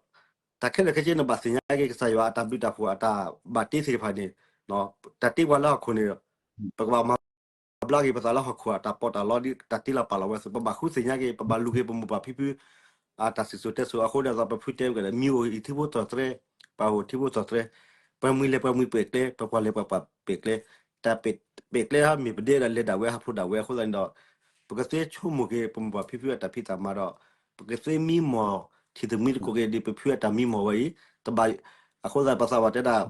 တၢ်ခဲလၢာ်ခဲဆ့ နဘၣ်သ့ၣ်ညါက့ၤကစၢ်ယွၤအတၢ်ဘျုးတၢ်ဖှိၣ်အတၢ်ဘၣ်တ့သ့ၣ်တဖၣ်န့ၣ် တၢ်တ့ပှၤလၢဟီၣ်ခိၣ်န့ၣ် ပကဘၣ်မၤဘျါက့ၤပသးလၢဟီၣ်ခိၣ်အတၢ်ပီးတၢ်လီ တၢ်တ့လီၤပာ်လီၤဝဲအသိး ပဘၣ်ဃုသ့ၣ်ညါက့ၤ ပဘၣ်လူၤက့ၤပမိၢ်ပၢ်ဖံဖု အတၢ်စံၣ်စိၤတဲစိၤအဃိဒီး ပဖုတဲဝဲကဒီး မံၤအိၣ်အံၤထံဖိသၣ်သရဲ, ပှၤအိၣ်ထံဖိသၣ်သရဲ, ပှၤမှံလဲၤပှၤမှံပဲာ်ကျဲ, ပှၤပှၢ်လဲၤပှၤပှၢ်ပဲာ်ကျဲ, တၢ်ပဲာ်ကျဲဟီမ့ၢ်ပဒဲဒီးလဲၤဒၣ်ဝဲဟးဖျိးဒၣ်ဝဲအဃိသတးန့ၣ်ဒီး ပကသ့ဆိကမိၣ်က့ၤ ပမိၢ်ပၢ်ဖံဖုအတၢ်ဖံးတၢ်မၤဒီး ပကသ့မံမီၢ်ထံၣ်သမံသကိးက့ၤဒ်ပဖုအတၢ်မံမီၢ်ဝဲအံၤ, တဘၣ်, အဃိသတးပသးဝးတဲဒၣ်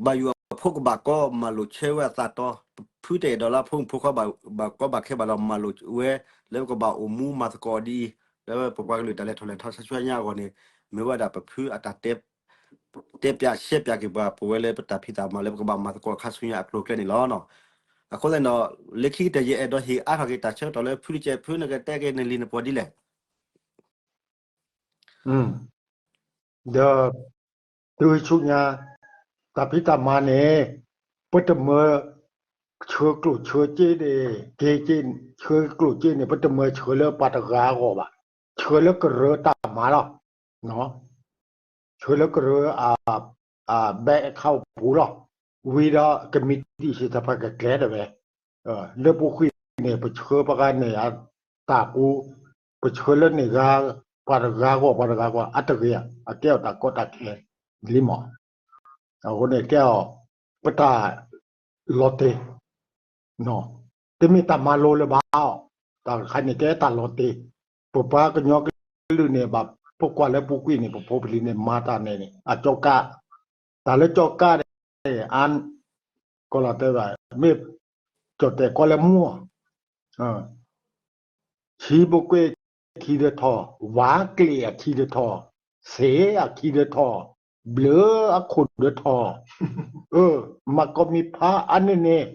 ဘၣ်ယိၣ်အဖိကဘၣ်ကီမၤလိာ်ဆၢဝဲအသးတီ, ပဖုတအဲၣ်ဒိးလၢအဖိမုၣ်ဖိခွါဘၣ်ကီဘၣ်ခဲဘၣ်ဒီးမၤလိာ်ဝဲ လၢပကဘၣ်အိၣ်မူမၤသကိးဒ်အံၤ, လၢပပှၤကလုာ်တၢ်လဲၤထီၣ်လဲၤထီဆါဆါညါအဂီၢ်န့ၣ် မ့ၢ်ဝဲဒၣ်ပဖုအတၢ်တဲ တဲပၠးရှဲပၠးက့ၤပှၤ ပဝဲလၢပတၢ်ဖံးတၢ်မၤလၢပကဘၣ်မၤသကိးအခါဆူညါအကျိၤအကျဲန့ၣ်လီၤ. အဃိသတးဒီး လၢခံကတၢၢ်ယအဲၣ်ဒိးဟ့ၣ်အါထီၣ်က့ၤတၢ်ဆၢကတီၢ်လၢဖုတကဲး ဖုနကတဲက့ၤနလံာ်နပှီၤဒ်လဲၣ်. ဒီး တုၤဆူညါ တၢ်ဖံးတၢ်မၤန့ၣ် ပတမၢဆှၢကျိၣ်ဆှၢစ့န့ၣ် က့ၤစ့ ဆှၢကျိၣ်စ့န့ၣ် ပတမၢဆှၢလၢပှၤတဂၤအဂီၢ်ဘၣ်, ဆှၢလၢကရၢတၢ်မၤလီၤ. ဆှၢလၢကရၢ bank account ပူၤလီၤ. ဝံၤဒီးကမံးတံာ်စံးတၢ်ဖးကကျဲတဝဲ လၢပူၤကွံာ်န့ၣ် ပဆှၢပှၤဂၤန့ၣ် တၢ်ပူၤ ပဆှၢလၢန့ၣ်ဂၤ ပှၤတဂၤဂီၢ် ပှၤတဂၤဂီၢ် အတဂ့ၤဧါ, အကဲအီၤတၢ်ကီတၢ်ခဲလံမး. အဃိန့ၣ်ကဲအီၤ ပတၢ်လီၤတ့ၢ် တမ့ၢ်တၢ်မၤလိလၢၤဘၣ်အီၤ, တၢ်တခါန့ၣ်ကဲတၢ်လီၤတ့ၢ်, ပပှၤကညီကလုာ်န့ၣ် ဘၣ်ပကွၢ်လၢပူၤကွံာ်န့ၣ် ပဖိပလံၤန့ၣ် မၤတၢ်န့ၣ်န့ၣ် အကၠီကါ, တၢ်လၢကၠီကါန့ၣ် အါ ကီၢ်လီၤတဲဘၣ် မ့ၢ် ကၠီၣ်တဲာ်ကီလၢမူ ဆံဘိကွဲခံဒီးထီၣ်, ဝါကျ့အခံဒီးထီၣ်, စ့အခံဒီးထီၣ်, ဘျၢအခိၣ်ဒီးထီၣ်, မၤကီမံဖးအါန့ၢ်န့ၣ်,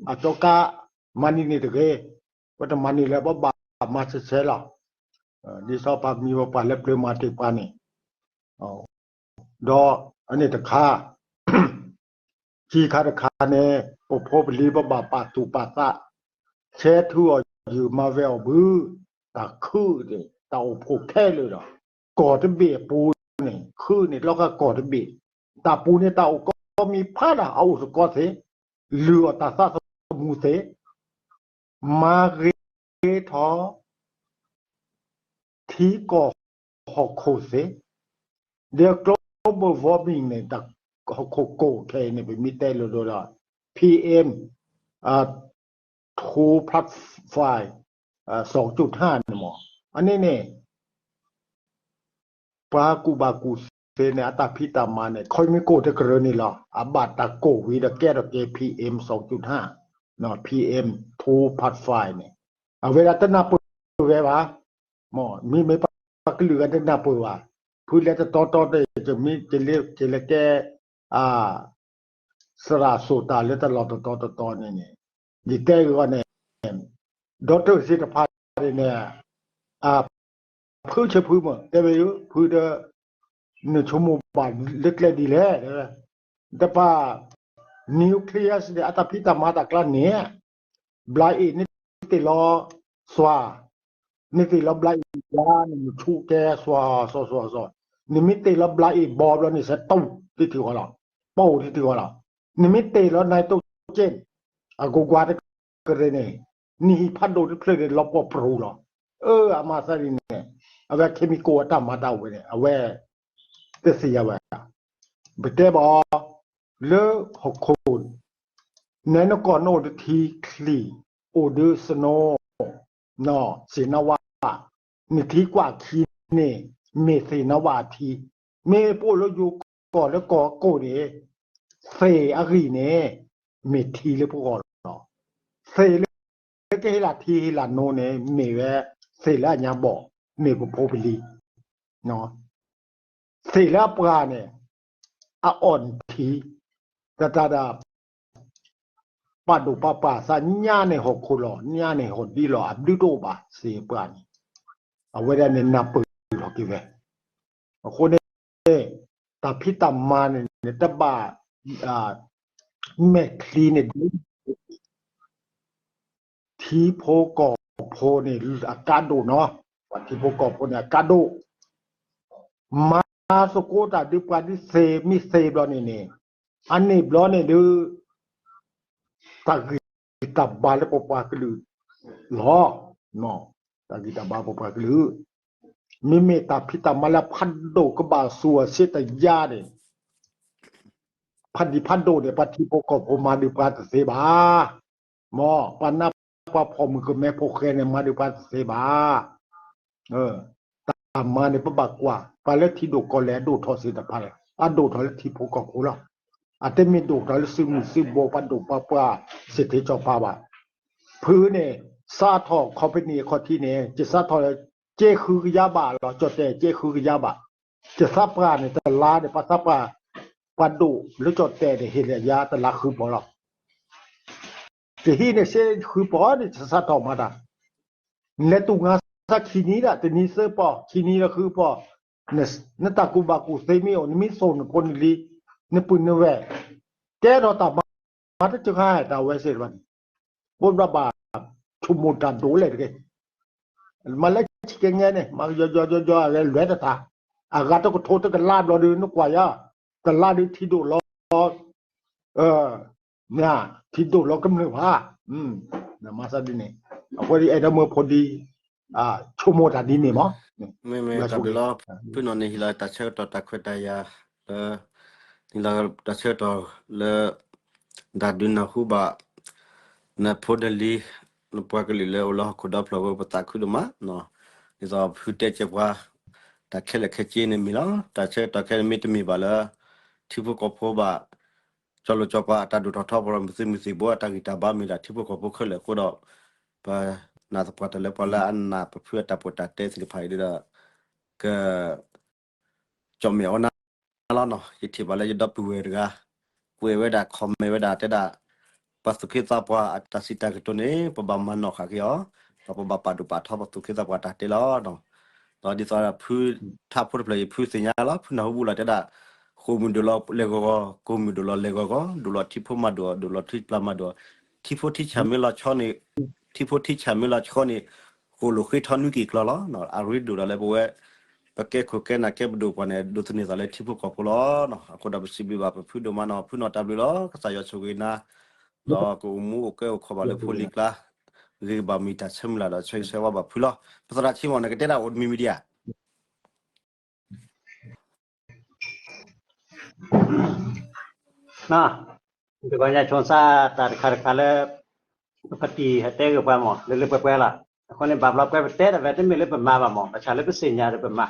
အကၠီကါ မၤန့ၢ်န့ၣ်တဂ့ၤ, ပတမၤန့ၢ်လၢပဘၣ်မၤဆဲးဆဲးလီၤ. ဒ်စီၤပၤမံၤပှၤလၢပျၢၤမၤတ့ၢ်ပှၤန့ၣ် ဒီးအန့ၣ်တခါ ခံခါတခါန့ၣ် ပဖိပလံၤပဘၣ်ပာ်သူၣ်ပာ်သး ဆဲးထူအီၤယုာ်မၤဝဲအီၤဘု, တၢ်ခုၣ်န့ၣ် တၢ်အိၣ်ဖှိၣ်ခဲလၢာ်ဒီး ကီၢ်တဘ့ၣ်အပူၤန့ၣ် ခုၣ်န့ၣ်လီၤဃာ်ကီၢ်တဘ့ၣ်, တၢ်ပူၤန့ၣ်တၢ်အိၣ်ကီမံဖးဒၣ် အအိၣ်သကိးသ့, လုၢ်အီၣ်တၢ်သးသမူသ့, မၤဂ့ၤထီၣ် ထံကီၢ်ဟီၣ်ခိၣ်သ့, ဒီး global warming န့ၣ် တၢ်ဟီၣ်ခိၣ်ကိၢ်ခဲအံၤန့ၣ် ပမ့ၢ်တဲလိၤလိၤဒီး PM two point five စူၢ်ကၠိၣ်ထၣ်န့ၣ်မး, အန့ၣ်န့ၣ် ပှၤကူၣ်ဘၣ်ကူၣ်သ့န့ၣ် အတၢ်ဖံးတၢ်မၤန့ၣ် ခီမ့ၢ်ကိၢ်တကရၢန့ၣ်လီၤ. အဘၣ်တၢ်ကိၢ်ဝံၤဒီးကဲထီၣ်က့ၤ PM စူၢ်ကၠိၣ်ထၣ်, PM two point five န့ၣ် အဝဲဒၣ်တနၢ်ပၢၢ်ဝဲဘၣ်, မ့မ့ၢ်ပှၤကလုာ်ဂၤတနၢ်ပၢၢ်ဘၣ်, ဖုလဲၤတတီတီတမ့ၢ် ကလဲၤကဲ သရၣ်စိၣ်တၢ်လၢတၢ်လီၢ်တတီတီန့ၣ်န့ၣ်, ယတဲအဂီၢ်န့ၣ် ဒီးတၢ်စ့တဖၣ်န့ၣ်န့ၣ် ဖုဆၢဖုမ့ၢ်တဲဝဲ ဖုဒီး နဆိကမိၣ်ဘၣ်လၢကျဲဒ်လဲၣ်, တပၣ် nuclear န့ၣ် အတၢ်ဖံးတၢ်မၤတၢ်ကျါန့ၣ် ဘျါအ့ၣ် နတ့ၢ်လီၤစွါ, နတ့ၢ်လီၤဘျါအ့ၣ်ယါန့ၣ် နဆူၣ်ကဲစွါစီစီစီ, နမ့ၢ်တ့ၢ်လီၤဘျါအ့ၣ်ဘီဘျီန့ၣ် စဲးတူၢ်တထံၣ်ဃီလီၤ, ပအိၣ်တထံၣ်ဃီလီၤ, နမ့ၢ်တ့ၢ်လီၤ nitrogen အဂိၤကွၢ်တကရၢန့ၣ် နဟံၣ်ဖးဒိၣ်တဖျၢၣ်န့ၣ် လီၤပှီၢ်ပရူၤလီၤ. အၢ အမၤသးဒ်န့ၣ် အဝဲ chemical အတၢ်မၤတၢ်ဝဲန့ၣ် အဝဲ တသ့ၣ်ညါဝဲ ပတဲဘၣ် လၢဟီၣ်ခိၣ် နဲနကီၢ်နအိၣ်ဒီးထံချံ အိၣ်ဒီး snow နီၢ် သ့ၣ်နဝါ, နထံကွၢ်ခံန့ၣ် မ့ၢ်သ့ၣ်နဝါအထံ, မ့ၢ်ပအိၣ်လၢယိၤကီၢ်လၢကီၢ်ကိၢ်န့ၣ် သ့ၣ်အဂံၢ်န့ၣ် မ့ၢ်ထံလၢပဂီၢ်လီၤ. သ့ၣ်လၢကဟ့ၣ်လၢထံဟ့ၣ်လၢနိန့ၣ် မ့ၢ်ဝဲသ့ၣ်လၢအညါဘီၣ်, မ့ၢ်ပဖိပလံၤ သ့ၣ်လၢအပှၤန့ၣ် အအီၣ်ထံ, တၢ်တၢ်ဒၣ် ပာ်ဒိၣ်ပာ်ပာ်သးညါန့ၣ်ဟီၣ်ခိၣ်လီၤ, ညါန့ၣ်ဟီၣ်ဒံလီၤ, အဘျုးတအိၣ်ဘၣ် သ့ၣ်ပှၤန့ၣ်, အဝဲဒၣ်န့ၣ်နၢ်ပၢၢ်လီၤက့ၤဝဲ, အဃိန့ၣ် တၢ်ဖံးတၢ်မၤန့ၣ် တဘၣ် မဲာ်ချံန့ၣ် ထံဖိကီၢ်ဖိန့ၣ် အကါဒိၣ်နီၤ, ပှၤထံဖိကီၢ်ဖိန့ၣ် အကါဒိၣ်, မၤသကိးတၢ်ဒုးပှၤဒုးသ့ၣ်မ့ၢ်သ့ၣ်ဘျီန့ၣ်န့ၣ်, အန့ၣ်ဘျီန့ၣ်ဒုး တၢ်ဂံၢ်တၢ်ဘါလၢပပှၤကလုာ်လီၤ, တၢ်ဂံၢ်တၢ်ဘါပပှၤကလုာ် မ့မ့ၢ်တၢ်ဖံးတၢ်မၤလၢဖးဒိၣ်ကဘၣ်ဆူၣ်အီၤစ့တယါန့ၣ် ဖးဒံးဖးဒိၣ်န့ၣ် ပှၤထံဖိကီၢ်ဖိမၤဒုးပှၤတသ့ဘၣ်. မ်ပှၤနါပှၤဖီၣ်မုၣ်ကမဲဖိဃဲန့ၣ် မၤဒုးပှၤတသ့ဘၣ်. တၢ်မၤန့ၣ် ပဘၣ်ကွၢ် ပှၤလၢထံဒိၣ်ကီၢ်လဲၢ်အဒိၣ်ထီၣ်သ့ၣ်တဖၣ်န့ၣ် အဒိၣ်ထီၣ်လၢထံဖိကီၢ်ဖိလီၤ. အတမ့ၢ်ဒိၣ်ထီၣ်လၢသုးမုၢ်သုးဘိ ပှၤဒိၣ်ပှၤပှၢ် စ့ထ့ကၠီၤပၤဘၣ်. ဖုန့ၣ် စးထီၣ် company အခီၣ်ထံးန့ၣ် ကစးထီၣ်လၢ ကဲဃုကယါဘၣ်လီၤ. ကၠီၣ်တဲၣ်ကဲဃုကယါဘၣ်. ကသးပှၢ်န့ၣ် တလါန့ၣ် ပှၤသးပှၢ် ပှၤဒိၣ်လၢကၠီၣ်တဲၣ်န့ၣ် ဟ့ၣ်လၢယၤတလါဃုပီၤလီၤ. ကဟံးန့ၢ်စ့ဃုပီၤန့ၣ် ကစးထီၣ်မၤတၢ် နလဲၤတူၢ်ငါစးခံနံၤဒၣ် တနံၤသၢပီၤ ခံနံၤလၢဃုပီၤ, နတၢ်ကူၣ်ဘၣ်ကူၣ်သ့မ့ၢ်အိၣ် နမ့ၢ်သိၣ်နဖိနလံၤ နပုၢ်နဝဲၢ် ကဲထီၣ်တၢ်မၤ မၤတစှၤတၢ်ဝဲစ့ၢ်တဖၣ်န့ၣ် ဘိးဘျီဘၣ် ဆိကမိၣ်တၢ်ဒိၣ်လဲၣ်တဂ့ၤ. မၤလၢဆံးကဲညါန့ၣ် မၤကယီကယီကယီ အဝဲလဲၤတထါ အဂၤတကထိတကလးဘျီဒီး နကွၢ်ယၤ တလါဒီးထံဒိၣ်လီၤ မ့ၢ် ထံဒိၣ်လီၤကမျၢၢ်ဘၣ်. မၤသးဒ်န့ၣ် အဃိဒီးအဲၣ်ဒိးမၢဖိဒံ ဆိကမိၣ်တၢ်ဒ်န့ၣ်မး မ့မ့ၢ်တၢ်ဘျုးလီၤ ဖုနီၢ်န့ၣ်ဟ့ၣ်လီၤတၢ်ဆၢကတီၢ်တၢ်ခွဲးတၢ်ယာ်လၢ ဟ့ၣ်လီၤတၢ်ဆၢကတီၢ်လၢ တၢ်ဒုးနၢ်ဟူဘၣ် နဖိနလံၤ နပှၤကလုာ်လၢအိၣ်လၢဟီၣ်ခိၣ်ဒီဖျၢၣ်ဝဲ ပသးခုဒိၣ်မး ဒ်သိးဖုတဲကဲပှၤ တၢ်ခဲလၢာ်ခဲဆ့န့ၣ်မ့ၢ်လီၤ. တၢ်ဆၢကတီၢ်ခဲအံၤမ့တမ့ၢ်ဘၣ်လၢ ထံဖိကီၢ်ဖိဘၣ် ကၠီလိာ်ကၠီပၤအတၢ်ဒိၣ်ထီၣ်ထီ ပှၤမုၢ်သုးမုၢ်သံၣ်ဘိအတၢ်ဂံၢ်တၢ်ဘါ မ့ၢ်ဒၣ်ထံဖိကီၢ်ဖိခဲလၢာ်အဃိဒီး ပနာ်သပှၢ်တၢ်လၢပှၤလၢအနာ်ပဖုအတၢ်ပီးတၢ်တဲသ့ၣ်တဖၣ်အံၤဒီး က ကၠီၣ်မဲာ်အီၤနၤလီၤနီၤ. ယထံၣ်ဘၣ်လၢယဒီပုၢ်ဝဲၢ်တဂၤ ကွဲးဝဲဒၣ် comment ဝဲဒၣ်တဲဒၣ် ပှၤသူၣ်က့သးပှၢ်အတၢ်စံးတၢ်ကတိၤန့ၣ် ပဘၣ်မၤနီၣ်ဃာ်က့ၤအီၤ ဒီးပဘၣ်ပာ်ဒိၣ်ပာ်ထီပှၤသူၣ်က့သးပှၢ်တၢ်တဲလီၤ. ဒီးဒ်သိးဖုထါဖိတဖျၢၣ်အံၤ ဖုသ့ၣ်ညါလီၤ ဖုနၢ်ဟူဘူးလီၤတဲဒၣ် ဃိာ်မုၢ်ဒိၣ်လီၤလဲၤဂီၤဂီၤ ကိာ်မုၢ်ဒိၣ်လီၤလဲၤဂီၤဂီၤ ဒိၣ်လီၤထံဖိမၤဒိၣ် ဒိၣ်လီၤထံပျၢ်မၤဒိၣ် ထံဖိထံဆၣ်မ့ၢ်လီၤဆီန့ၣ် ထံဖိထံဆၣ်မ့ၢ်လီၤဆီန့ၣ် ဃိာ်လိာ်ဃ့ထီနွံက့ၤကျီလီၤ. အရ့ဒိၣ်ဒီးလၢပဝဲ ပကဲခိၣ်ကဲနၢ်ကဲပဒိၣ်ပှၤန့ၣ် ဒိးသန့ၤသးလၢထံဖိကီၢ်ဖိလီၤ. အဃိဒီးပစံးဘျုးဘၣ်ပဖုဒိၣ်မးနီၤ ဖုနီၢ်တၢ်ဘျုးလီၤ ကစၢ်ယွၤဆိၣ်ဂ့ၤနၤ ဒီးကအိၣ်မူအိၣ်ကဲအိၣ်ခီၣ်ဘၣ်လၢဖိလံၤကျါ ဂ့ၤကဘၣ်မံၤတၢ်ဆၢမုၢ်လၢ်ဒီးဆၢဂ့ၤဆၢဝါဘၣ်ဖုလီၤ. ပသရၣ်ဆံးမီၢ် နကတဲဒၣ်အိၣ်တမံၤမံၤဒံးဧါ တဂီၤညါဆိစါတၢ်တခါတခါလၢ ပဖါတံၢ်ဟဲတဲဂ့ၢ်ပှၤမီၢ် လၢလၢပှဲၤပှဲၤလီၤ. အဃိန့ၣ် ဘၣ်ဘျီပှဲၤပတဲတၢ်ဖဲတမ့ၢ်လၢပမၤဘၣ်မီၢ် ဘၣ်ဆၣ်လၢပသ့ၣ်ညါဒီးပမၤ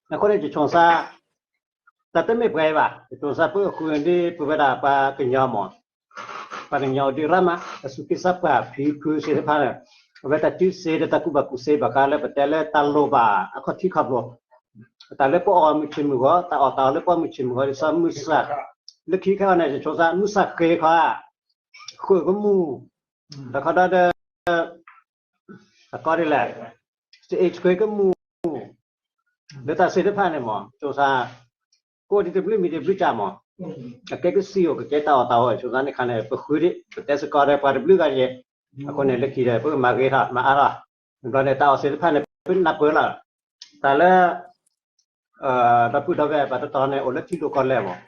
အဃိန့ၣ် ယဆိစါ တၢ်တမ့ၢ်ပှဲၤဘၣ် ယဆိစါပအိၣ်ဃုာ်ဒ်ပဝဲဒၣ်ပှၤကညီမီၢ် ပှၤကညီဒုးရၣ်မး ပသူၣ်က့သးပှၢ်ဖံဖုစ့တဖၣ်န့ၣ် အဝဲတၢ်စုစ့ဒီးတၢ်ကူၣ်ဘၣ်ကူၣ်သ့ဘၣ်ဃးလၢပတဲလၢတၢ်လိၣ်ဘၣ်အခီၣ်ထံးခီၣ်ဘိ တၢ်လၢပအီၣ်မုၢ်ဆ့ၣ်မုၢ်ဂီၤ တၢ်အီၣ်တၢ်အီလၢပအီၣ်မုၢ်ဆ့ၣ်မုၢ်ဂီၤ ဒ်သိးမုၢ်ဆ့ၣ် လၢခံခါန့ၣ် ယဆိစါ မုၢ်ဆ့ၣ်ဃ့ခီ ဃုာ်ကမူၣ် ဒီးခီဒီး အကီဒ်လဲၣ် စ့အ့ၣ်ဆှ့ကမူၣ် လၢတၢ်စ့တဖၣ်န့ၣ်မီၢ် ဆိစါ ကိးဒ်တဘျုးမံၤတဘျုးကၢ်မီၢ် အကဲကစံၣ်အိၣ် ကကဲတၢ်အီၣ်တၢ်အီ ဆိစါန့ၣ်ခါန့ၣ် ပဃုဒ် ပတဲစ့ၢ်ကီးဒီးပှၤတဘျုးဂၤယဲၢ် အဃိန့ၣ် လၢခံဒီး ပကမၤဂ့ၤထီၣ်မၤအါထီၣ် ဘျီန့ၣ် တၢ်အီၣ်စ့တဖၣ်န့ၣ် ပနၢ်ပၢၢ်လီၤ တၢ်လၢ ဒီပုၢ်ဒီဝဲၢ်ပှၤတတီၤန့ၣ် အိၣ်လၢထံဒိၣ်ကီၢ်လဲၢ်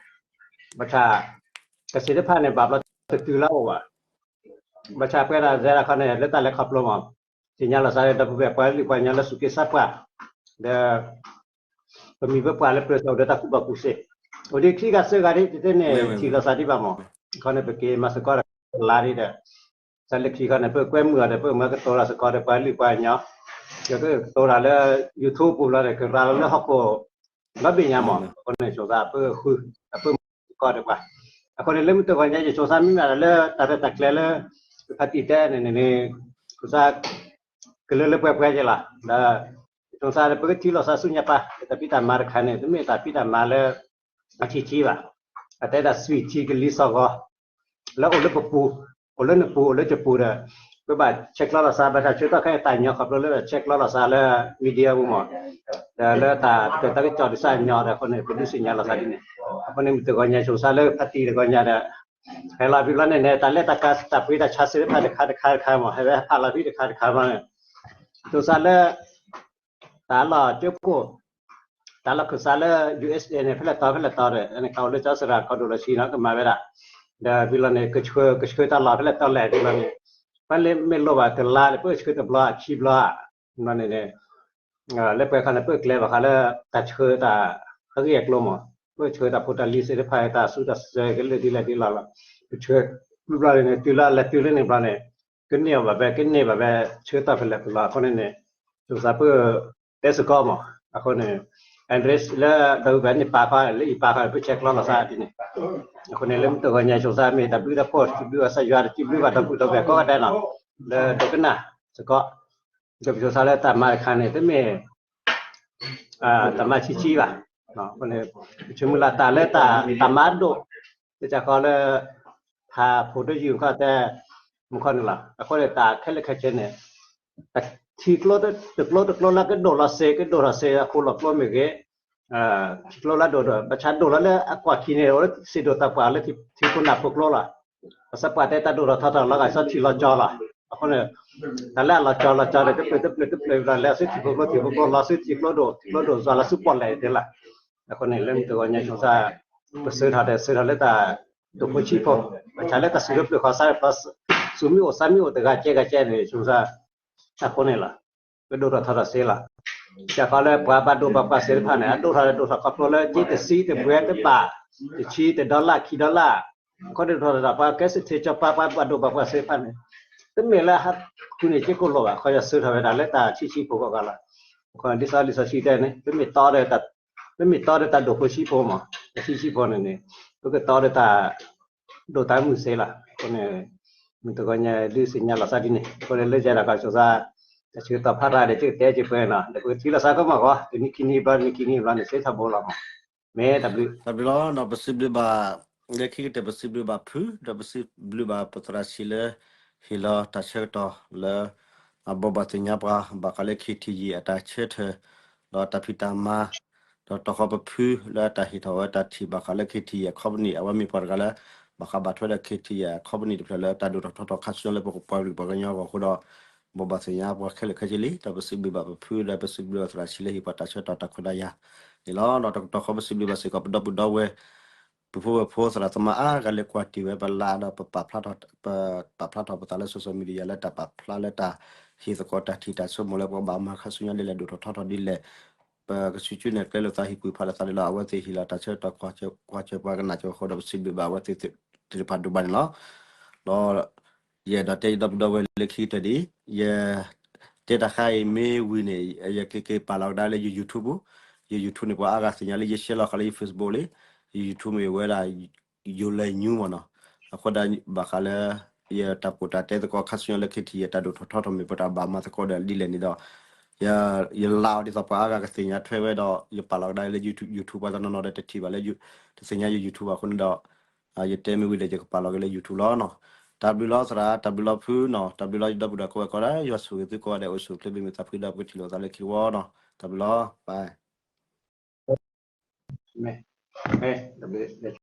မီၢ် ဘၣ်ဆၣ် ကစ့တဖၣ်န့ၣ် ဘၣ်ဘျီတတုၤလၢအအိၣ်ဘၣ် ဘၣ်ဆၣ်ပဝဲဒၣ်စဲဒၣ်ခီန့ၣ် လၢတၢ်လဲၤခီဖျိမီၢ် သ့ၣ်ညါလီၤစါဒီး ဒီပုၢ်ဝဲၢ်ပှၤလုၢ်ပှၤကညီလၢသူၣ်က့သးပှၢ် ဒီး ပမံၤပပှၢ်လၢပၢၤစီၣ်ဒီးတၢ်ကူၣ်ဘၣ်ကူၣ်သ့ အိၣ်ဒံးခံဂၤသၢဂၤဒ် တတဲန့ၣ် ထံၣ်လီၤစါဒံးဘၣ်မီၢ် ခီန့ၣ် ပက့ၤမၤစ့ၢ်ကီးတၢ်လါဒ်ဒီး တၢ်လၢခံခီန့ၣ် ပကကွဲမုာ်အီၤဒီး ပကမၤကတိၤလီၤစ့ၢ်ကီးဒီးပှၤလုၢ်ပှၤကညီ ဒီးကကတိၤတၢ်လၢ YouTube ပူၤလီၤဒီး ကရၤလီၤလၢဟီၣ်ခိၣ် လီၤဘ့ၣ်ညါမီၢ် အဃိန့ၣ် ဆိစါ ပဃု ပမၤစ့ၢ်ကီးဒီးပှၤ အဃိန့ၣ် လၢမုၢ်တဂီၤညါ ယဆိစါမ့ၢ်မးဒီးလၢ တၢ်ရဲၣ်တၢ်ကျဲၤလၢ ပဖါတံၢ်တဲန့ၣ်န့ၣ် ဆိစါ ကလၢလၢပှဲၤပှဲၤက့ၤလီၤ ဒီး ဆိစါ ပကထံၣ်လီၤစါဆူညါပၢ် တၢ်ဖံးတၢ်မၤတခါန့ၣ် တမ့ၢ်တၢ်ဖံးတၢ်မၤလၢ အထံထံဘၣ် အတဲဒၣ် သွံၣ်ထံကလံၤစီၤဂီၤ လၢအိၣ်လၢပပူၤ အိၣ်လၢနပူၤ အိၣ်လၢယပူၤဒီး ပဘၣ်ဆဲးကျိးလီၤစါ ဘၣ်ဆၣ်ဆၢကတီၢ်ခဲအံၤတၢ်ညီခီဖျိလၢဘၣ်ဆဲးကျိးလီၤစါလၢ media ပူၤမီၢ် ဒီးလၢတၢ်ကတၢၢ်တၢ်ကစီၣ်ဒ်စၢ်ညီဒီး အဃိန့ၣ် ပဒုးသ့ၣ်ညါလီၤစါဒ်န့ၣ် အဃိန့ၣ် မုၢ်တဂီၤညါဆိစါလၢဖါတံၢ်တဂီၤညါဒီး ဟဲလီၤဖဲလီၤန့ၣ်န့ၣ် တၢ်လဲၤတၢ်ကၤတၢ်ပှ့ၤတၢ်ဆါစ့တဖၣ်တခါတခါတခါမီၢ် ဟဲဝဲဟးဖးလီၤဖဲတခါတခါမီၢ်န့ၣ် ဆိစါလၢ တၢ်လီၢ်ကၠိခိၣ် တၢ်လီၢ်ခၢၣ်စးလၢ ယူၣ်အ့းအ့းန့ၣ် ဖဲလဲၣ်တီၤဖဲလဲၣ်တီၤဒီး နကအိၣ်လၢကၠီသရၣ်ကီၢ်ဒိၣ်လီၤဆံနီၤ ကမၤဝဲဒၣ် ဒီးဖဲလီၤန့ၣ် ကဆှၢ ကဆှၢတၢ်လီၢ်ဖဲလဲၣ်တီၤလဲၣ်ဖဲလီၤန့ၣ် ပှၤလၢမ့ၢ်လိၣ်ဘၣ်တလါန့ၣ် ပှၤဆှၢတဘျီခံဘျီ ဘျီန့ၣ်န့ၣ် လၢပှဲၤခါန့ၣ် ပကျဲဘၣ်ဃးလၢ တၢ်ဆှၢတၢ်အဂ့ၢ်အကျိၤမး, ပဆှၢတၢ်ဖိတၢ်လံၤသ့ၣ်တဖၣ် တၢ်ဆူးတၢ်ဆါကလုာ်ဒ်လဲၣ်ဒ်လဲၣ်လီၤ. ပဆှၢဘျီန့ၣ် တုၤလၢလဲၤတုၤလၢန့ၣ်ဘျီန့ၣ် ကန့ၢ်အီၤဘၣ်ဖဲ ကန့ၢ်ဘၣ်ဖဲ ဆှၢတၢ်ဖဲလဲၣ်ဖဲလဲၣ်လီၤ. အဃိန့ၣ်န့ၣ် ဆိစါပတဲစ့ၢ်ကီးမး, အဃိန့ၣ် address လၢဒီးဝဲန့ၣ်ပာ်ခါ လၢအံၤပာ်ခါ ပဆဲးကျိးလီၤသးဒ်န့ၣ်, အဃိန့ၣ် လၢမုၢ်တဂီၤညါ ဆိစါမ့ၢ်တၢ်ဘျုးတၢ်ဖှိၣ် တဘျုးဘၣ်သးယွၤ တဘျုးဘၣ်ဒီပုၢ်ဒီဝဲၢ်ကိးဂၤဒဲးနီၤ, လၢဒိကနၣ်စ့ၢ်ကီး, ဒီးပဆိစါလၢတၢ်မၤတခါန့ၣ် တမ့ၢ် တၢ်မၤဆံးဆံးဘၣ်, အဃိန့ၣ် ပဆိမုၢ်လၢ်တၢ်လၢတၢ်မၤဒိၣ်, တကးဃီလၢ ဖးဖိတယုၢ်ခီတဲ မူခီန့ၣ်လီၤ. အဃိန့ၣ် တၢ်ခဲလၢာ်ခဲဆ့န့ၣ် ထံကျိတကျိတကျိလၢကဒိၣ်လီၤစ့ ကဒိၣ်ထီၣ်စ့အဃိလီၤကျိမ့ၢ်ဂ့ၤ, ထံကျိလၢဒိၣ်ဒီး ဘၣ်ဆၣ်ဒိၣ်လီၤလၢအကွၢ်ခံန့ၣ် အိၣ်လၢစံးဒိၣ်တၢ်ပှၢ်လၢထံဖိနၢ်ဖိကျိလီၤ. ဘၣ်ဆၣ်ပှၤတဲတၢ်ဒိၣ်ထီၣ်ထီထီၣ်လီၤဂာ်စီထံလီၤကၠီလီၤ. အဃိန့ၣ် တၢ်လၢအလီၤကၠီလီၤကၠီန့ၣ် တဖျၢၣ်တဖျၢၣ်တဖျၢၣ်လီၤ လဲၤဆူထံဖိကျိထံဖိကျိ လီၤဆူထံကျိဒိၣ်ထံကျိဒိၣ် ယွၤလီၤဆူပီၣ်လဲၣ်သ့လီၤ. အဃိန့ၣ် လၢမုၢ်တဂီၤညါဆိစါ ပဆၢထီၣ်ဒီးဆၢထီၣ်လၢတၢ်ဒိၣ်ဖိဆံးဖိ, ဘၣ်ဆၣ်လၢတၢ်စူၤလၢပျၢၤဃီစါ စူၤမ့ၢ်အိၣ်စါမ့ၢ်အိၣ်တဂၤကဲဂၤကဲန့ၣ် ဆိစါ အဃိန့ၣ်လီၤ. ကဒိၣ်ထီၣ်ထီထီၣ်စ့လီၤ. တကးဃီလၢပှၤဘၣ်ဒိဘၣ်ပှၢ်သ့ၣ်တဖၣ်န့ၣ် အဒိၣ်ထီၣ်လၢဒိၣ်ထီၣ်ခီဖျိလၢက့တဆံတပှဲၤတဘၣ် တဆံတဒီလၣ်ခံဒီလၣ်, ခီဒိၣ်ထီၣ်ထီထီၣ် ပှၤကဲစ့ထ့ကၠီပှၤ ပှၤဘၣ်ဒိဘၣ်ပှၢ်သ့ၣ်တဖၣ်န့ၣ် တမ့ၢ်လၢဟးဃုန့ၢ်စ့ကိၣ်လိာ်ဘၣ်. ခီယွၤဆၢထီၣ်ဝဲဒၣ်လၢတၢ်ဆံးဆံးဖိဂီၢ်ဂီၢ်လီၤ. ခီဒ်သိးလံာ်စီဆှံတဲန့ၣ် ပမ့ၢ်တီဒီးတၢ်ဒိၣ်ဖိဆံးဖိမး တၢ်ဆံးဆံးဖိန့ၣ်န့ၣ် ပကတီဒီးတၢ်ဒိၣ်တၢ်မုၢ်စ့လီၤ. အဃိန့ၣ် မုၢ်တဂီၤညါဒုးသ့ၣ်ညါလီၤသးဒ်န့ၣ် အဃိန့ၣ်လၢယဲဒၣ်ကီၢ်ဆိစါ တၢ်ဆၢကတီၢ်ဖးတၢ်ဒီး ကတဲက့ၤပှဲၤနီၤ ဒီးပကထံၣ်လိာ်သးကမၣ်ဂီၤ တနံၤခံနံၤဘျီ တနံၤခံနံၤဘျီန့ၣ် စ့ထီဘိလီၤမး မ့ၢ်တၢ်ဘျုး တၢ်ဘျုးလီၤနီၤ ပစံးဘျုးဘၣ် လၢခံကတၢၢ်ပစံးဘျုးဘၣ်ဖု ဒီးပစံးဘျုးဘၣ်ပသရၣ်ဆံးလၢ ဟ့ၣ်လီၤတၢ်ဆၢကတီၢ်လၢ အဘိးဘၣ်သ့ၣ်ညါပှၤ ဘၣ်ဃးလၢ KTG အတၢ်ဆၢထၢၣ် ဒီးတၢ်ဖံးတၢ်မၤ ဒီးတီၢ်ဃီပဖုလၢတၢ်ဟ့ၣ်ထီၣ်ဝဲတၢ်ထံၣ်ဘၣ်ဃးလၢ KTG အ company အဝဲမ့ၢ်ပှၤတဂၤလၢ ဘၣ်ဃးဘၣ်ထွဲဒီး KTG အ company တဖျၢၣ်လၢတၢ်ဒိၣ်ထီၣ်ထီထီၣ်ခါဆူညါလၢပပှၤကလုာ်ပှၤကညီအဂီၢ်အဃိဒီး ဘိးဘၣ်သ့ၣ်ညါပှၤခဲလၢာ်ခဲဆ့လံ ဒီးပစံးဘျုးဘၣ်ပဖု ဒီးပစံးဘျုးဘၣ်သရၣ်ဆံးလၢဟ့ၣ်ပှၤတၢ်ဆၢကတီၢ်တၢ်ခွဲးတၢ်ယာ်န့ၣ်လီၤ. ဒီးတကတီၢ်ဃီပစံးဘျုးဘၣ်စ့ၢ်ကီး ပဒီပုၢ်ဒီဝဲၢ် ပဖိဝဲၢ်ဖိသရၣ်သမါအါဂၤလၢကွၢ်တ့ၢ်ဝဲပလၢဒီး ပပာ်ဖျါထီၣ်ပသးလၢ social media လၢတၢ်ပာ်ဖျါလၢတၢ်ဟ့ၣ်သကိးတၢ်ထံၣ်တၢ်ဆိကမိၣ်လၢပှၤဘၣ်မၤခါဆူညါ ဒ်လဲၣ်ဒိၣ်ထီၣ်ထီထီၣ်ဒ်လဲၣ် ပကဆူၣ်ဆူၣ်န့ၣ်ကျဲလိာ်သးဟ့ၣ်ကွံာ်ဖးလိာ်သးန့ၣ်လီၤ. အဝဲသ့ၣ်ဟ့ၣ်လီၤတၢ်ဆၢကတီၢ်ကွၢ်စၢၤပှၤကနၣ်ကၠိအဃိဒီး ပစံးဘျုးဘၣ်အဝဲသ့ၣ်သ့ၣ်တဖၣ်ဒိၣ်ဘၣ်န့ၣ်လီၤ. ဒီး ယအဲၣ်ဒိးတဲယဒီပုၢ်ဒီဝဲၢ်လၢခံကတၢၢ်ဒ်အံၤ, ယတဲတၢ်ခါအံၤမ့ၢ်ဝံၤန့ၣ် ယကက့ၤပာ်လီၤကဒါလၢယ YouTube ပူၤ, ယ YouTube န့ၣ် ပှၤအါဂၤသ့ၣ်ညါလၢယ share လီၤဃာ်လၢယ Facebook လံ, ယ YouTube မ့ၢ်ဝဲဒၣ် ယိၤလဲၤညူမ့ၢ်နီၤ, အဃိဒၣ်ဘၣ်ဃးလၢ ယတၢ်ပီးတၢ်တဲသကိးခါဆူညါလၢ KTG တၢ်ဒိၣ်ထီၣ်ထီထီၣ်မ့ၢ်ပတၢ်ဘၣ်မၤသကိးဒီးဒ်လဲၣ်န့ၣ်ဒီး ယလါအီၤဒ်သိးပှၤအါဂၤကသ့ၣ်ညါထွဲဝဲဒီး ယပာ်လီၤကဒါလၢ YouTube ပှၤတနီၤနီၤဒီးတထံၣ်ဘၣ်လၢ တသ့ၣ်ညါယ YouTube အဃိန့ၣ်ဒီး ယတဲမ့ၢ်ဝံၤဒီးယကပာ်လီၤက့ၤလၢ YouTube လီၤနီၤ. တၢ်ဘျုးလီၤသရၣ်, တၢ်ဘျုးလီၤဖုနီၤ, တၢ်ဘျုးလီၤယဒီပုၢ်ဒီဝဲၢ်ကိးဂၤဒဲး, ယွၤဆိၣ်ဂ့ၤသုကိးဂၤဒဲး အိၣ်ဆူၣ်အိၣ်ချ့ ဘၣ်မုာ်သးဖှံဒီးပကထံၣ်လိာ်သးလၢခံဝီနီၤ. တၢ်ဘျုးလီၤ, bye.